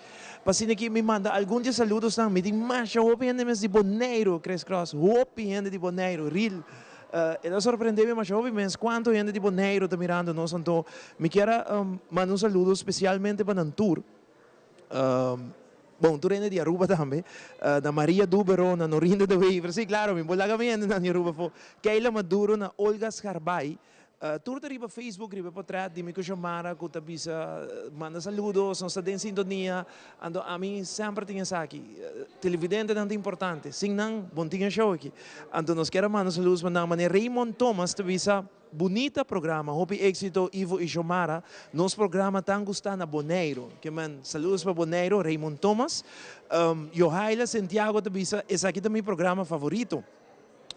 pa asina aki mi manda algun di e saludosnan. Mi tin masha hopi hende mes di Boneiru, Chris Cross, hopi hende di Boneiru, real. El a sorprende mi masha hopi mes cuanto hende di Boneiru ta mirando nos, anto mi kier a manda un saludo specialmente pa nan tur. Bon, tur hende di Aruba tambe. Na Maria Dubero, na Norinda de Wever. Sí, claro, mi por laga mi hendenan di Aruba afó. Keila Maduro, na Olga Scharbay. Tur ta riba Facebook, riba e potret di mi ku Xiomara ku ta bisa manda saludos, nos ta den sintonia. Anto ami semper tin esaki. Televidentenan ta importante. Sin nan, bon tin e show aki. Anto nos kier a manda saludos pa nan. Manera Raymond Thomas ta bisa. Bunita programa, hopi éxito Ivo y Xiomara, nos programa tan gusta na Boneiru, ke men saludos pa Boneiru, Raymond Thomas, Johaila Sentiago ta bisa esaki ta mi programa favorito,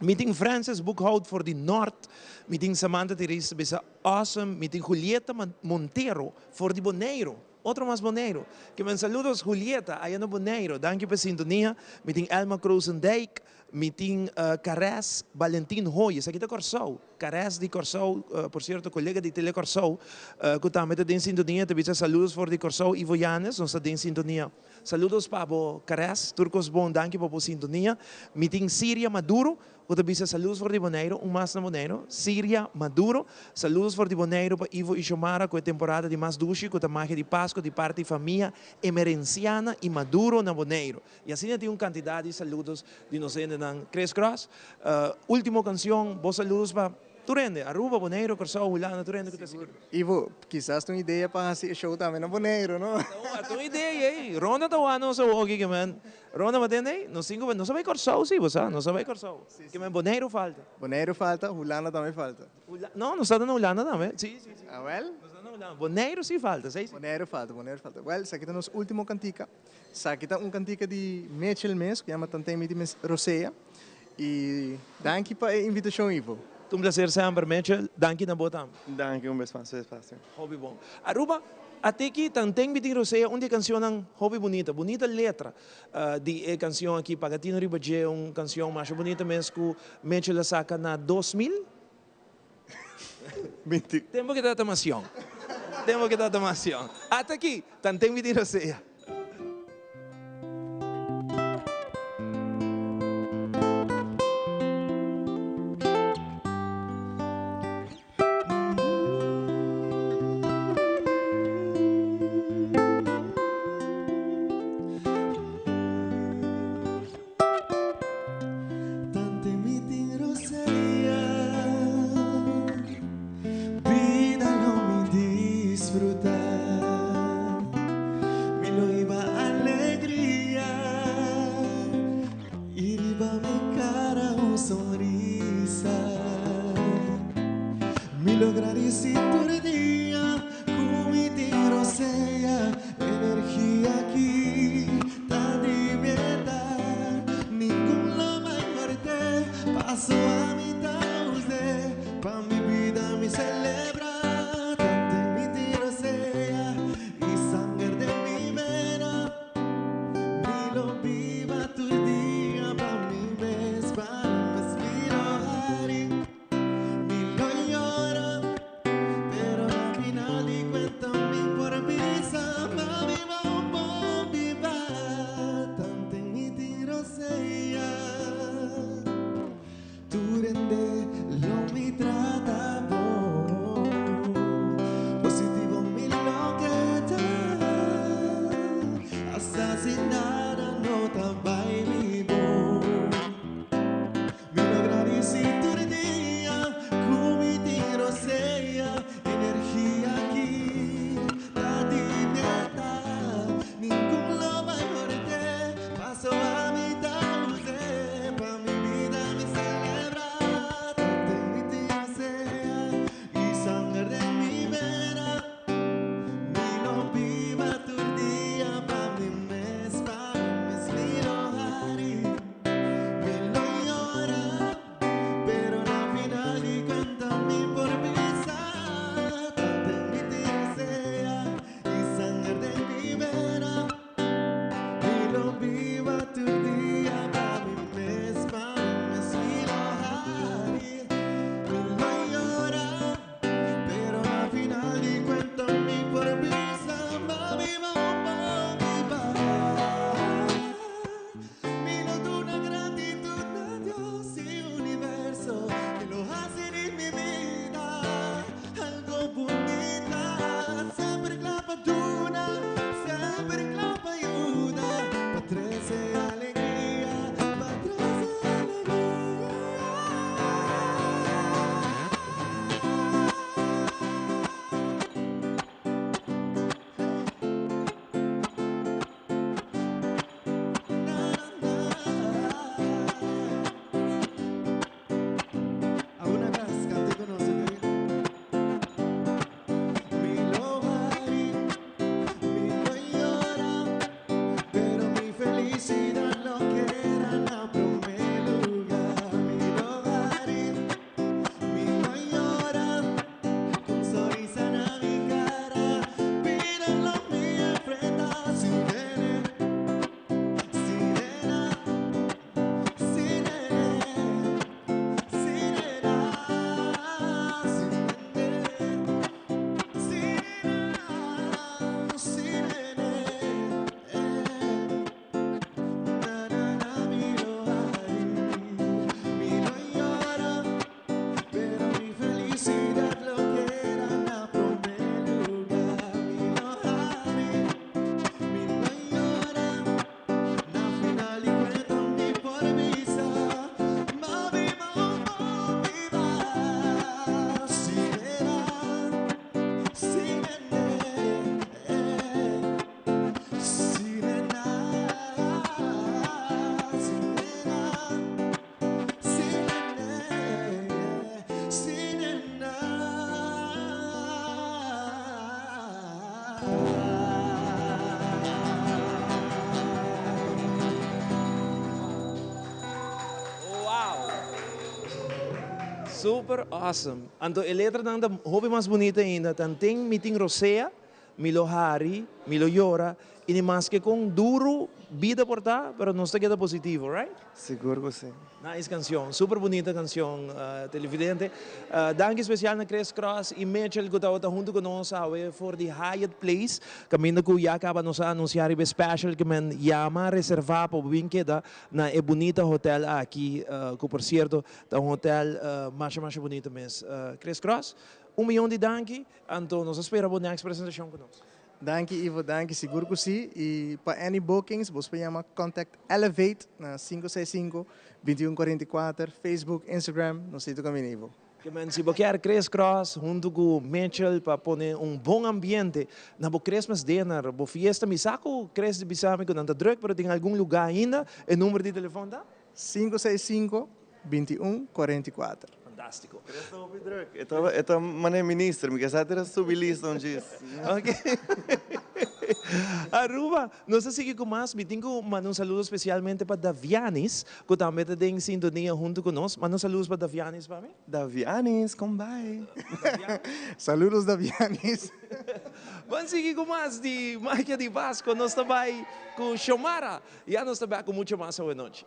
mi tin Frances Boekhout for di Nort, mi tin Samantha Therese ta bisa awesome, mi tin Julieta Montero for di Boneiru, otro mas Boneiru, ke men saludos Julieta aya na Boneiru, danki pa e sintonia, mi tin Elma Krosendijk, Mi tin Carès Valentin Hoy, esaki ta Kòrsou, Carès di Kòrsou, por sierto kolega di Tele Kòrsou, ku tambe ta den sintonia, ta bisa saludos for di Kòrsou, Ivo Yanes, nos ta den sintonia. Saludos pa bo Carès, tur kos bon, danki pa bo sintonia. Mi tin Siria Maduro, ku ta bisa saludos for di Boneiru, un mas na Boneiru, Siria Maduro, saludos for di Boneiru pa Ivo i Xiomara ku e temporada di mas dushi ku ta magia di Pasku di parti famia Emerenciana i Maduro na Boneiru. Y asina tin un cantidad di saludos di nos hendenan. Chris Cross, ultimo cancion, bo saludos pa. Tur hende, Aruba, Boneiru, Kòrsou, Hulanda, tur hende ku ta sigui. Ivo, kisas ta un idea pa hasi e show tambe na Boneiru, no? Ta un idea ei. Ronda ta wak nos awor aki, men. Ronda bo tende ei? Nos tin ku bai, nos a bai Kòrsou si, bo sa, nos a bai Kòrsou. Ke men Boneiru falta. Boneiru falta, Hulanda tambe falta. No, nos ta na Hulanda tambe. Si, si, si. Ah, wèl. Nos ta na Hulanda. Boneiru si falta, si, si. Boneiru falta, Boneiru falta. Wèl, esaki ta nos último kantika. Esaki ta un kantika di Mitchell mes, ku yama Tantei Mi di Rosea. I danki pa e invitashon, Ivo. Ta un placer semper, Mitchell. Danki na bo tambe. Danki un bes mas pa e espacio. Hopi bon. Aruba, ate ki Tanten Mi Tin Rosea un di e cancionnan hopi bunita. Bunita letra di e cancion aki. Paga tino riba dje, un cancion masha bunita mes cu Mitchell a saca na 2000. Binti. Tempo ki tabata mas yong. Tempo ki tabata mas yong. Ata aki, tanten mi tin rosea. Tante mi tin rosea, bida lo mi disfruta, mi lo hiba alegria y riba mi cara un sonrisa. Mi lo gradeci tur dia cu mi tin rosea, energia aki ta di meta. Ningun lo bai muerte, paso ami ta us'e, pa mi bida mi celebra. Tante mi tin rosea y sanger den mi vena, mi lo biba tur dia pa mi mes, pa mi mes mi lo hari. Mi lo yora, pero na final di cuenta mi por bisa ma biba un bon biba, tanten mi tin rosea. Tur hende lo mi trata bon, positivo mi lo keda, hasta si nada no ta bai mi bon. Mi lo gradisi tur dia ku mi tin rosea, energia aki ta di meta. Ningun lo bai horte, paso ami ta us'e, pa mi bida mi celebra. Tanten mi tin rosea y sanger den mi vena, mi lo biba tur dia pa mi mes, pa mi mes mi lo hari. Mi lo yora, pero na final di cuenta mi por bisa tanten mi tin rosea y sanger den mi vena. Mi lo biba tur dia pa mi mes, pa mi mes mi lo hari. Mi lo yora, pero na final di cuenta mi por bisa ma biba un bon biba. Mi lo duna gratitud na Dios y universo que lo haci di mi bida algo bunita. Semper cla pa duna, semper cla pa yuda, pa trece alegria, pa trece alegria. Mi lo hari, mi lo yora, pero mi felicidad lo keda na prome lugar. Mi lo hari, mi lo yora, con sonrisa na mi cara, bida lo mi enfrenta sirena, sirena, sirena, sirena, sirena, sirena, sirena. Super awesome. Anto e letranan ta hopi mas bunita ainda. Tanten mi tin rosea, mi lo hari, mi lo yora, y ni maske con duro bida por ta, pero nos ta keda positivo, right? Sigur cu si. Nice cancion, super bunita cancion televidente. Danki special na Chris Cross y Mitchell cu tabata hunto cu nos awe for di Hyatt Place, caminda cu ya caba nos a anuncia riba e special cu men yama reserva pa bo bin keda na e bunita hotel aki, cu por cierto ta un hotel masha masha bunita mes. Chris Cross, un miyon di danki, anto nos a spera bo next presentacion cu nos. Danki Ivo, danki, sigur ku si. I pa any bookings bos por yama contact Elevate na 565 21 44, Facebook, Instagram, nos ta kaminda Ivo. Ke men si bo kier Chris Cross hunto ku Mitchell pa pone un bon ambiente na bo Christmas dinner, bo fiesta, mi sa ku Chris di bisa mi ku nan ta druk pero tin algun luga ainda, e number di telefon ta? 565 21 44. Fantástiko. Chris ta hopi druk. E ta e ta manera minister. Mi ke sa tira subi lista un djis. Ok. Aruba, nos ta sigui ku mas. Mi tin ku manda un saludo spesialmente pa Davianis, ku tambe ta den sintonia huntu ku nos. Manda un saludos pa Davianis pa mi. Davianis, kon bai? Saludos Davianis. Ban sigui ku mas di Magia di Pasco. Nos ta bai ku Xiomara. Ya nos ta bek ku mucho mas awe nochi.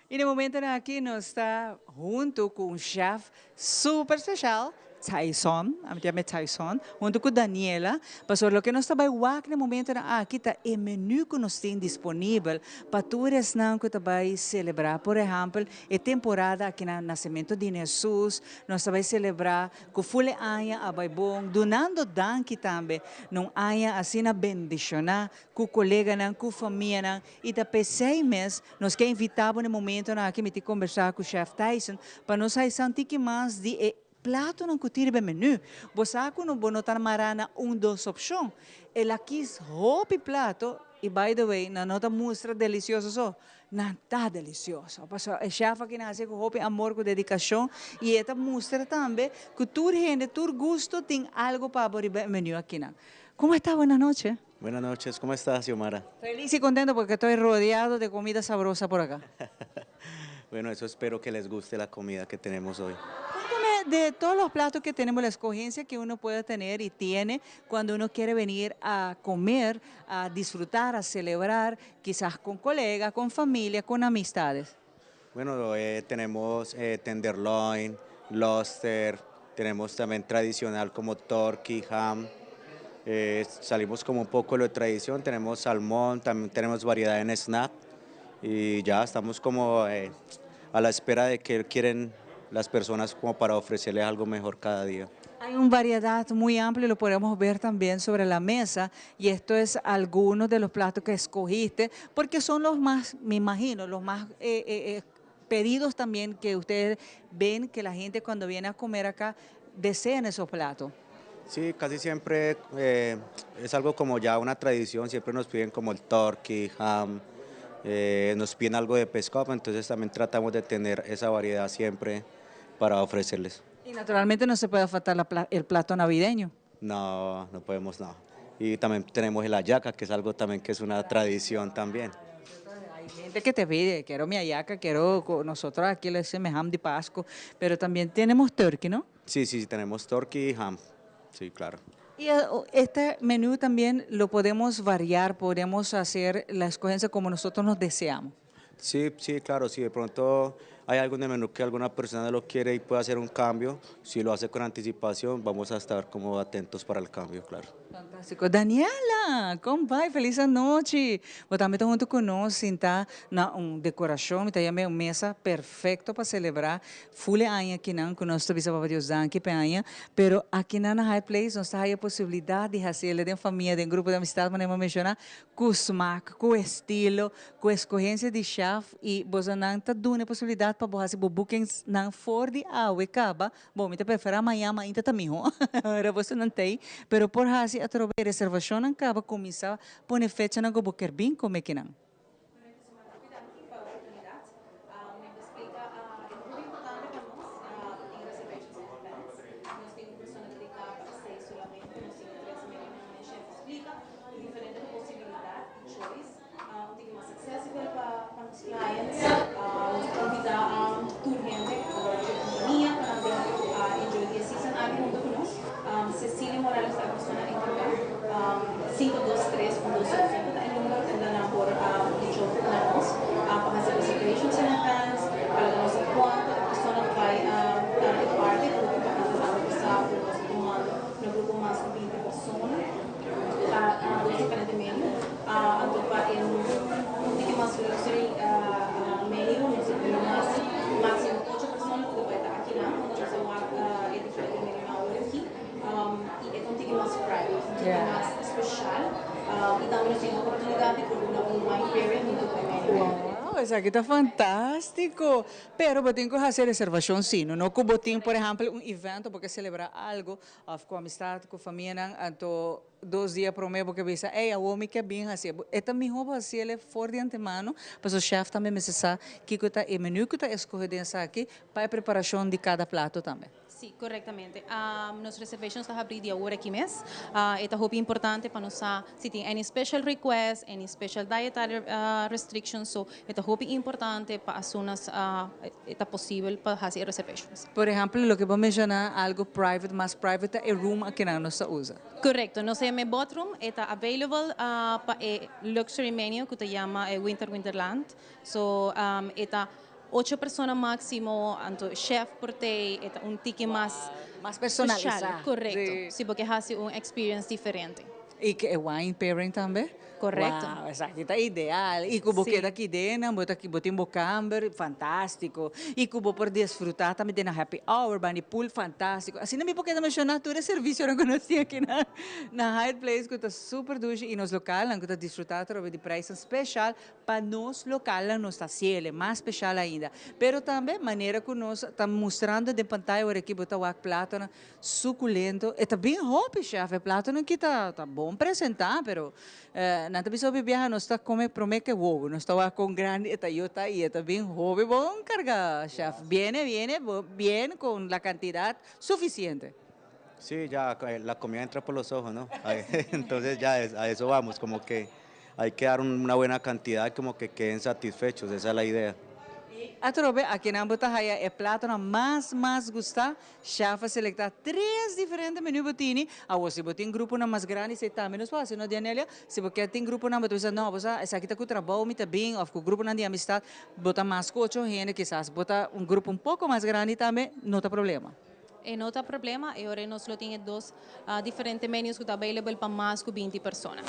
Y na momentonan aki nos ta hunto cu un chef super special, Tyson, ami ta yam'e Tyson, hunto cu Daniela, pasobra loke nos ta bay wak na e momentonan aki ta e menu cu nos tin disponibel pa tur esnan cu ta bay celebra, por ehempel, e temporada aki na nacemento di Jesus, nos ta bay celebra Ku ful e aña a bai bon, dunando danki tambe na un aña asina bendishoná ku koleganan, ku famianan i ta p'esei mes nos ke invitá bo na e momentonan aki mi tin kombersá ku Chef Tyson pa nos haisá un tiki mas di e platonan ku tin riba e menú. Bo sa ku no bo no ta mará na un dos opshon. El a kis hopi plato i by the way nan no ta mustra delisioso so, Nan ta delicioso. Pasobra e chef aki nan haci cu hopi amor, cu dedicacion y e ta mustra tambe cu tur hende, tur gusto tin algo pa bo riba e menu akinan. Como esta? Buenas noches. Buenas noches, ¿cómo estás, Xiomara? Feliz y contento porque estoy rodeado de comida sabrosa por acá. Bueno, eso espero que les guste la comida que tenemos hoy. Cuéntame de todos los platos que tenemos, la escogencia que uno puede tener y tiene cuando uno quiere venir a comer, a disfrutar, a celebrar, quizás con colegas, con familia, con amistades. Bueno, eh, tenemos eh, tenderloin, lobster, tenemos también tradicional como turkey, ham. Eh, salimos como un poco de lo de tradición, tenemos salmón, también tenemos variedad en snap y ya estamos como a la espera de que quieren las personas como para ofrecerles algo mejor cada día. Hay una variedad muy amplia, lo podemos ver también sobre la mesa, y esto es algunos de los platos que escogiste, porque son los más, me imagino, los más eh, eh, eh, pedidos también que ustedes ven que la gente cuando viene a comer acá desean esos platos. Sí, casi siempre es algo como ya una tradición, siempre nos piden como el turkey, ham, nos piden algo de pescado, entonces también tratamos de tener esa variedad siempre para ofrecerles. Y naturalmente no se puede faltar el plato navideño. No, no podemos, no. Y también tenemos el hallaca, que es algo también que es una tradición también. Hay gente que te pide, quiero mi hallaca, quiero, nosotros aquí le decimos ham de Pasco, pero también tenemos turkey, ¿no? Sí, sí, tenemos turkey y ham, sí, claro. Y eh, este menú también lo podemos variar, podemos hacer la escogencia como nosotros nos deseamos. Sí, sí, claro, si de pronto hay algo en el menú que alguna persona lo quiere y puede hacer un cambio, si lo hace con anticipación, vamos a estar como atentos para el cambio, claro. Fantástico. Daniela, con bai? Feliz anochi. Bo tambe ta hunto cu nos sinta na un decoracion, mi ta yama un mesa perfecto pa celebra ful e aña akinan cu nos ta bisa Papa Dios danki p'e aña, pero akinan na High Place nos ta haya posibilidad di haciele den famia, den grupo di amistad manera mi a menciona, Ku smak, ku estilo, ku eskohensia di shaf i bosonan ta duna e posibilidat pa bo hasi bo boekingsnan for di awe kaba. Bon, mi ta preferá mañan, mainta ta mihó, ora bosonan ta ei, pero por hasi atrobe e reservashonnan kaba, kuminsá pone fechanan ku bo ker bin kome kinan. Ku diferente posibilidat i choice un tiki mas accessible pa pa nos clients. Nos ta invita tur hende. aki hunto ku nos. Cecilia Morales ta e persona enkargá. 523 1205 ta e numero unda nan por dicho na nos pa hasi reservations in advance, pa laga nos sa kuantu e persona ta bai ta na e parti ku ta importante pa sa ku nos ta tumando na grupo mas ku 20 persona pa dos diferente menu. Anto pa e un tiki mas luxury menu nos ta tuma mas maximo ocho persona ku ta bai ta akinan unda nos a wak e diferente menunan awor aki y e ta un tiki mas private, un tiki mas special y tambe nos tin e oportunidad di por duna un wine pairing hunto cu e menu. Wow, esaki ta fantastico! Pero bo tin cu haci reservacion si, no? No cu bo tin por ehempel un evento bo ke celebra algo of cu amistad, cu famianan, anto Dos dia promé bo ke bisa, ey, awor mi ke bin hasié. E ta mihó bo hasié for di antemano, pasobra chèf tambe mester sa kiko ta e menú ku ta eskohe den esaki pa e preparashon di kada plato tambe. Sí, korektamente. Nos reservations ta habrí di awor aki mes. E ta hopi importante pa nos sa si tin any special request, any special dietary restrictions. So, e ta hopi importante pa as soon as e ta posibel pa hasi e reservations. Por ehèmpel, loke bo menshoná algu private, mas private ta e room akinan nos ta usa. Correcto, nos ta yama e botroom, e ta available pa e luxury menu cu ta yama e Winter Winterland. So e ta ocho persona maximo, anto chef por tey, e ta un tiki mas Mas personalisa. special. Correcto, si bo ke haci un experience diferente. Y cu e wine pairing tambe? Correcto. Wow, esaki ta ideal. Y cu bo keda aki den, bo ta bo tin bo camber, fantastico. Y cu bo por disfruta tambe den a happy hour, bani pool, fantastico. Asina mi por keda menciona tur e servicionan cu nos tin aki na na Hyatt Place cu ta super dushi y nos localnan cu ta disfruta atrobe di prijsnan special pa nos localnan nos ta haciele mas special ainda. Pero tambe manera cu nos ta mustrando den pantaya ora aki bo ta wak platonan Suculento, e ta bien hopi chef, e platonan ki ta ta bon presenta, pero nan ta bisa hopi biaha nos ta come prome ke wowo, nos ta wak con grandi e ta yo ta y e ta bien hopi bon carga chef, biene biene bien con la cantidad suficiente. Sí, ya la comida entra por los ojos, no? Entonces ya a eso vamos, como que hay que dar una buena cantidad, como que queden satisfechos, esa es la idea. Y atrobe aki nan bo ta haya e platonan mas mas gusta Chef a selecta tres diferente menu bo tini. Awor si bo tin gruponan mas grandi esei tambe nos por haci no Dianelia? Si bo kier tin gruponan bo ta bisa no bo sa esaki ta cu trabou mi ta bin of cu gruponan di amistad bo ta mas cu ocho hende kisas bo ta un grupo un poco mas grandi tambe no ta problema. E no ta problema e ora nos lo tin e dos diferente menus cu ta available pa mas cu 20 persona.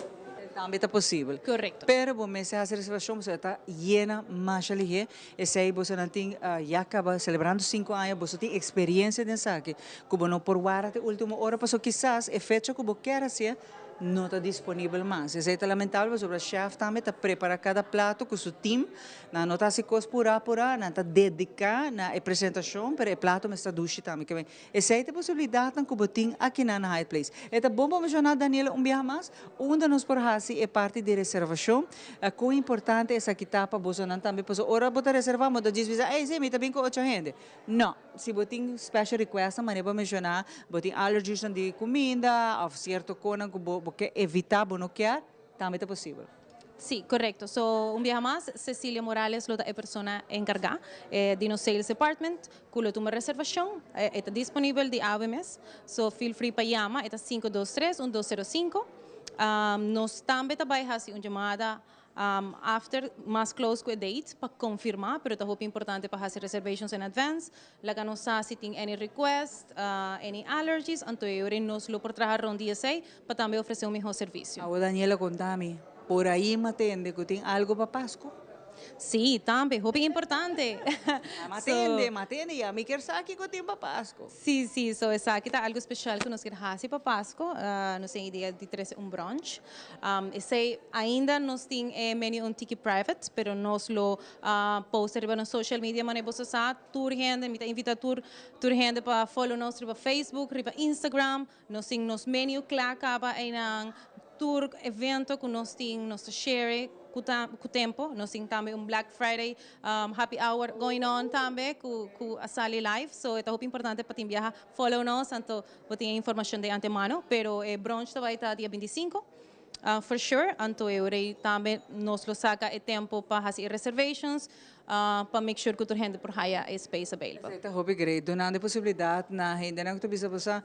Tambe ta posibel. Correcto. Pero bo mester haci reservacion pasobra e ta yena masha lihe. Esei bosonan tin ya caba celebrando cinco aña, boso tin experiencia den esaki cu bo no por warda te ultimo ora pasobra kisas e fecha cu bo kier hacié no ta disponibel mas. Esei ta lamentabel pasobra chef tambe ta prepara cada plato cu su team, nan no ta haci cos pura pura, nan ta dedica na e presentacion pero e plato mester ta dushi tambe. Esei ta e posibilidadnan cu bo tin akinan na Hyatt Place. E ta bon pa menciona, Daniela, un biaha mas, unda nos por haci e parti di reservacion. Con importante esaki ta pa bosonan tambe, pasobra ora bo ta reserva, bo ta djis bisa, ey, si, mi ta bin cu ocho hende. No, si bo tin special requestnan, manera bo a menciona, bo tin allergiesnan di cuminda of cierto conan cu bo ke evita, bo no kier, tambe ta posibel. Sí, korekto. So, un biaha mas, Cecilia Morales lo ta e persona enkargá di nos Sales Department ku lo tuma reservashon. E ta disponibel di awe mes. So, feel free pa yama. E ta 523 1205. Nos tambe ta bai hasi un yamada after, mas close ku e date, pa konfirmá, pero ta hopi importante pa hasi reservations in advance. Laga nos sa si tin any request, any allergies, anto e ora nos lo por traha rond di esei pa tambe ofrece un miho servicio. Awo Daniela conta mi, por ahi m'atende cu tin algo pa Pasco? Sí, tambe, hopi importante. M'atende, m'atende y ami kier sa kico tin pa Pasco. Sí, sí, so esaki ta algo special cu nos kier haci pa Pasco, nos tin idea di trece un brunch. Esey ainda nos tin e menu un tiki private, pero nos lo post riba nos social media manera boso sa. Tur hende, mi ta invita tur tur hende pa follow nos riba Facebook, riba Instagram. Nos tin nos menu kla kaba einan. Tur evento ku nos tin nos ta share ku ta ku tempo. Nos tin tambe un Black Friday happy hour going on tambe ku ku a sali live. So e ta hopi importante pa tin biaha follow nos anto bo tin e informashon de antemano. Pero e brunch ta bai ta dia 25 for sure. Anto e ora ei tambe nos lo saka e tempo pa hasi e reservations. pa make sure cu tur hende por haya e space available. Esey ta hopi great, dunando e posibilidad na hendenan cu ta bisa bo sa,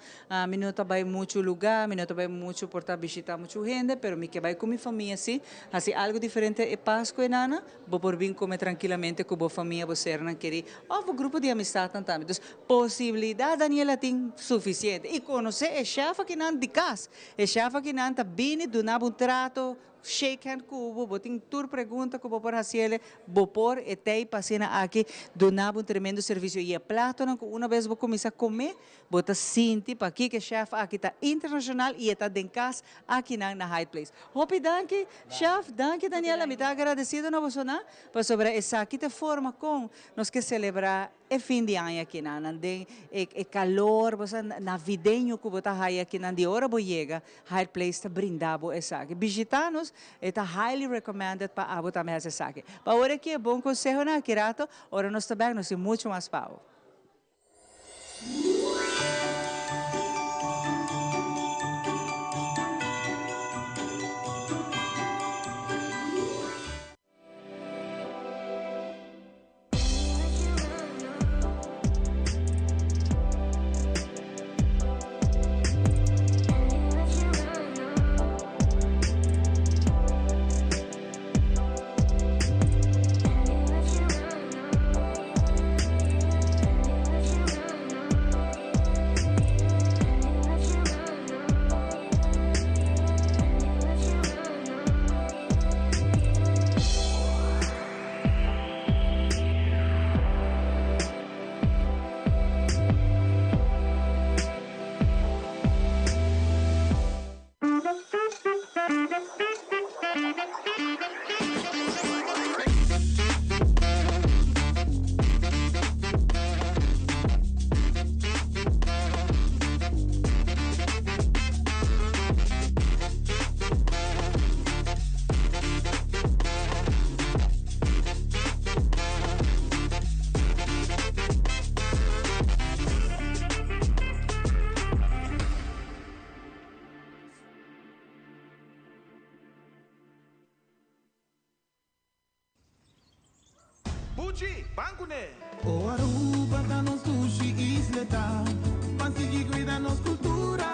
mi no ta bay mucho lugar, mi no ta bay mucho por ta bishita mucho hende, pero mi ke bay cu mi famia si, haci algo diferente e Pasco enana, bo por bin come trankilamente cu bo famia, bo sernan keri, of bo grupo di amistadnan tambe. Dus posibilidad Daniela tin suficiente. Y conoce e chef akinan di cas, e chef akinan ta bini duna bo un trato, Shake hand ku bo, bo tin tur pregunta ku bo por hasiele, bo por e tei pa asina aki duna bo un tremendo servisio. I e platonan ku una bes bo kuminsá kome, bo ta sinti pakiko e chef aki ta internashonal i e ta den kas akinan na Hyatt Place. Hopi danki chef, danki Daniela, mi ta agradesido na bosonan pasobra esaki ta e forma kon nos ke selebrá E fin di aña kinan nan den e e calor bo sa navideño cu bo ta haya kinan di ora bo yega Hyatt Place ta brinda bo esaki. Bishita nos e ta highly recommended pa abo tambe haci esaki. Pa ora aki e bon consehonan aki rato ora nos ta bek nos tin mucho mas pa abo. Buchi, ban kuné! O Aruba ta nos dushi isleta, ban sigui cuida nos cultura,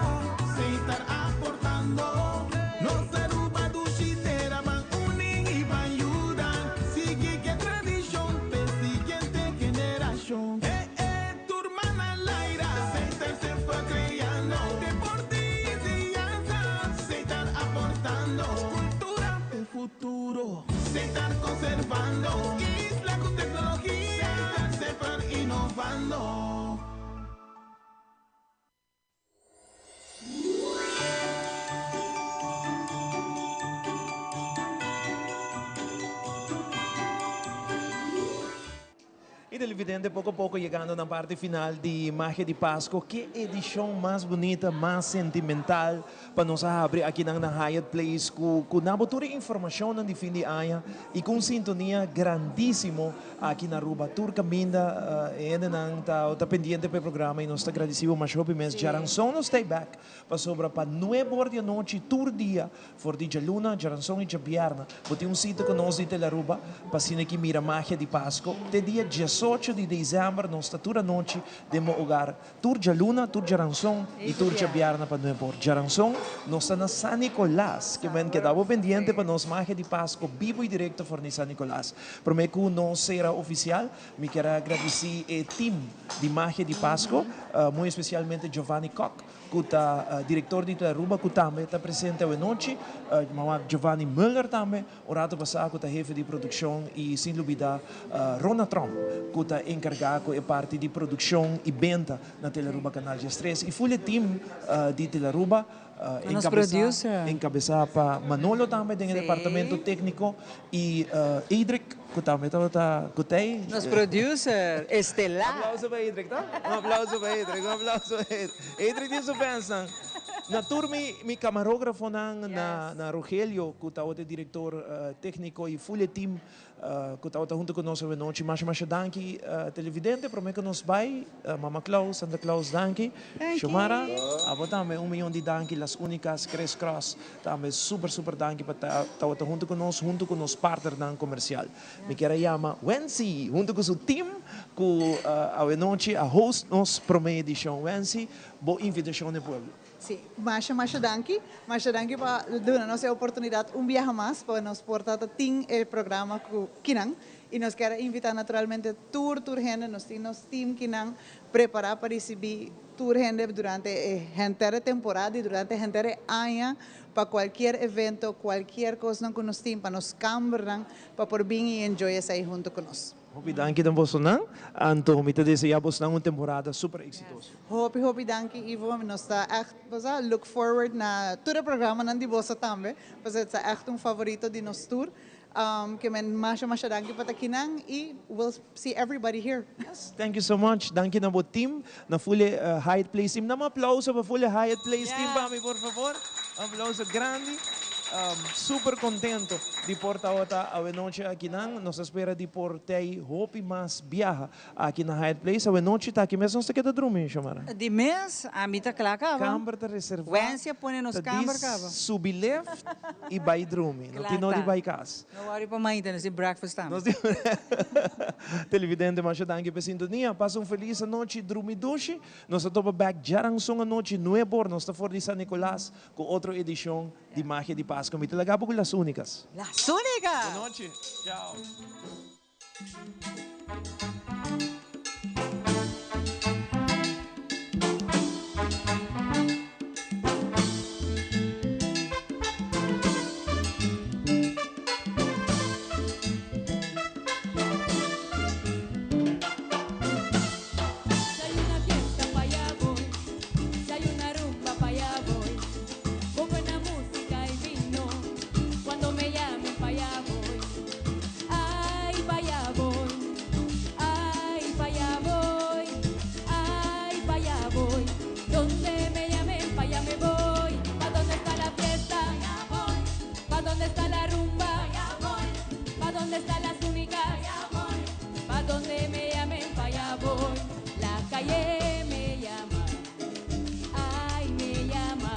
Setar aportando. Nos Aruba dushi tera, ban uni y ban yuda, sigui ke tradicion p'e siguiente generacion. E e tur man al aire, Setar semper creando, deporte y enseñanza, Setar aportando, cultura p'e futuro. Setar conservando isla cu tecnologia, Setar semper innovando. Y televidente poco poco yegando na parte final di Magia di Pasco. Ke edicion mas bunita, mas sentimental pa nos a habri akinan na Hyatt Place cu cu na bo tur e informacionnan di fin di aña y cu un sintonia grandisimo aki na Aruba. Tur caminda e hendenan ta ta pendiente pa e programa y nos ta agradeci bo masha hopi mes. Djaranson nos ta back pasobra pa nuebe or di anochi tur dia For di djaluna, djaranson i djabierna, bo tin un sita ku nos di Telearuba pa asina ki mira magia di Pasko. Te dia diesocho di desèmber nos ta tur anochi den bo ogar, tur djaluna, tur djaranson i tur djabierna pa nuebor. Djaranson nos ta na San Nicolas, ke men keda bo pendiente pa nos magia di Pasko bibo i direkto for di San Nicolas. Promé ku nos sera ofisial, mi kier a gradisí e team di magia di Pasko, muy espesialmente Giovanni Kok, cu ta director di Aruba cu tambe ta presente awenochi, mama Giovanni Muller tambe un rato pasa cu ta hefe di produccion y sin lubida Rona Tromp cu ta encarga cu e parti di produccion y benta na Telearuba Canal 13 y full e team di Telearuba encabesa pa Manolo tambe den e departamento tecnico y Edric cu tambe tabata cu tey. Nos producer estelar. Aplauso pa Edric ta? Un aplauso pa Edric, un aplauso pa Edric. Edric tin su fansnan. Na tur mi mi camarografonan, na na Rogelio cu tabata e director tecnico y full e team cu tabata hunto cu nos awenochi. Masha masha danki televidente. Prome cu nos bay, Mama Claus, Santa Claus danki. Xiomara, abo tambe un miyon di danki. Las Unicas, Chris Cross tambe super super danki pa tabata hunto cu nos, hunto cu nos partnernan comercial. Mi kier a yama Wency hunto cu su team cu awenochi a host nos prome edicion. Wency, bo invitacion n'e pueblo. Sí, masha masha danki. Masha danki pa duna nos e oportunidad un biaha mas pa nos por ta ta tin e programa cu kinan. Y nos kier a invita naturalmente tur tur hende, nos tin nos team kinan prepara pa ricibi tur hende durante e henter e temporada y durante henter e aña pa cualkier evento, cualkier cosnan cu nos tin pa nos cambernan pa por bin y enjoy esey hunto cu nos. Hopi danki na bosonan, anto mi ta desea bosnan un temporada super exitoso. Hopi hopi danki Ivo, nos ta echt bo sa look forward na tur e programanan di boso tambe, pasobra ta echt un favorito di nos tur. Ke men masha masha danki pa ta kinan y we'll see everybody here. Yes, thank you so much. Danki na bo team, na full e Hyatt Place team. Dame un aplauso pa full e Hyatt Place team pa mi por favor. Un aplauso grandi. Super contento di por tabata awenochi akinan. Nos ta spera di por tei hopi mas biaha aki na Hyatt Place. Awenochi ta aki mes nos ta keda drumi, Xiomara. Di mes, ami ta kla kaba. Kamber ta reserva. Wency a pone nos Ta kamber dis kaba. subi lift y bai drumi. No tin no di bai kas. No worry pa mainta, nos tin breakfast tambe. Nos tin Televidente, masha danki pa e sintonia. Pasa un feliz anochi, drumi dushi. Nos ta topa bek djaranson anochi, nuebor. Nos ta for di San Nicolas cu otro edicion di Magia di Pasco. Mi ta laga bo cu Las Unicas. Las Unicas! Bon nochi. Ciao. Si hay una fiesta pa allá voy, si hay una rumba pa allá voy, con buena música y vino, cuando me llamen pa allá voy. Ay, pa allá voy, ay, pa allá voy, ay, pa allá voy, donde me llamen pa allá me voy. Pa donde está la fiesta, pa donde está la rumba, pa donde están las únicas, pa donde me llamen pa allá voy. La calle me llama, ay, me llama.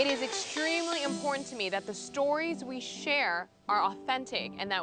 It is extremely important to me that the stories we share are authentic and that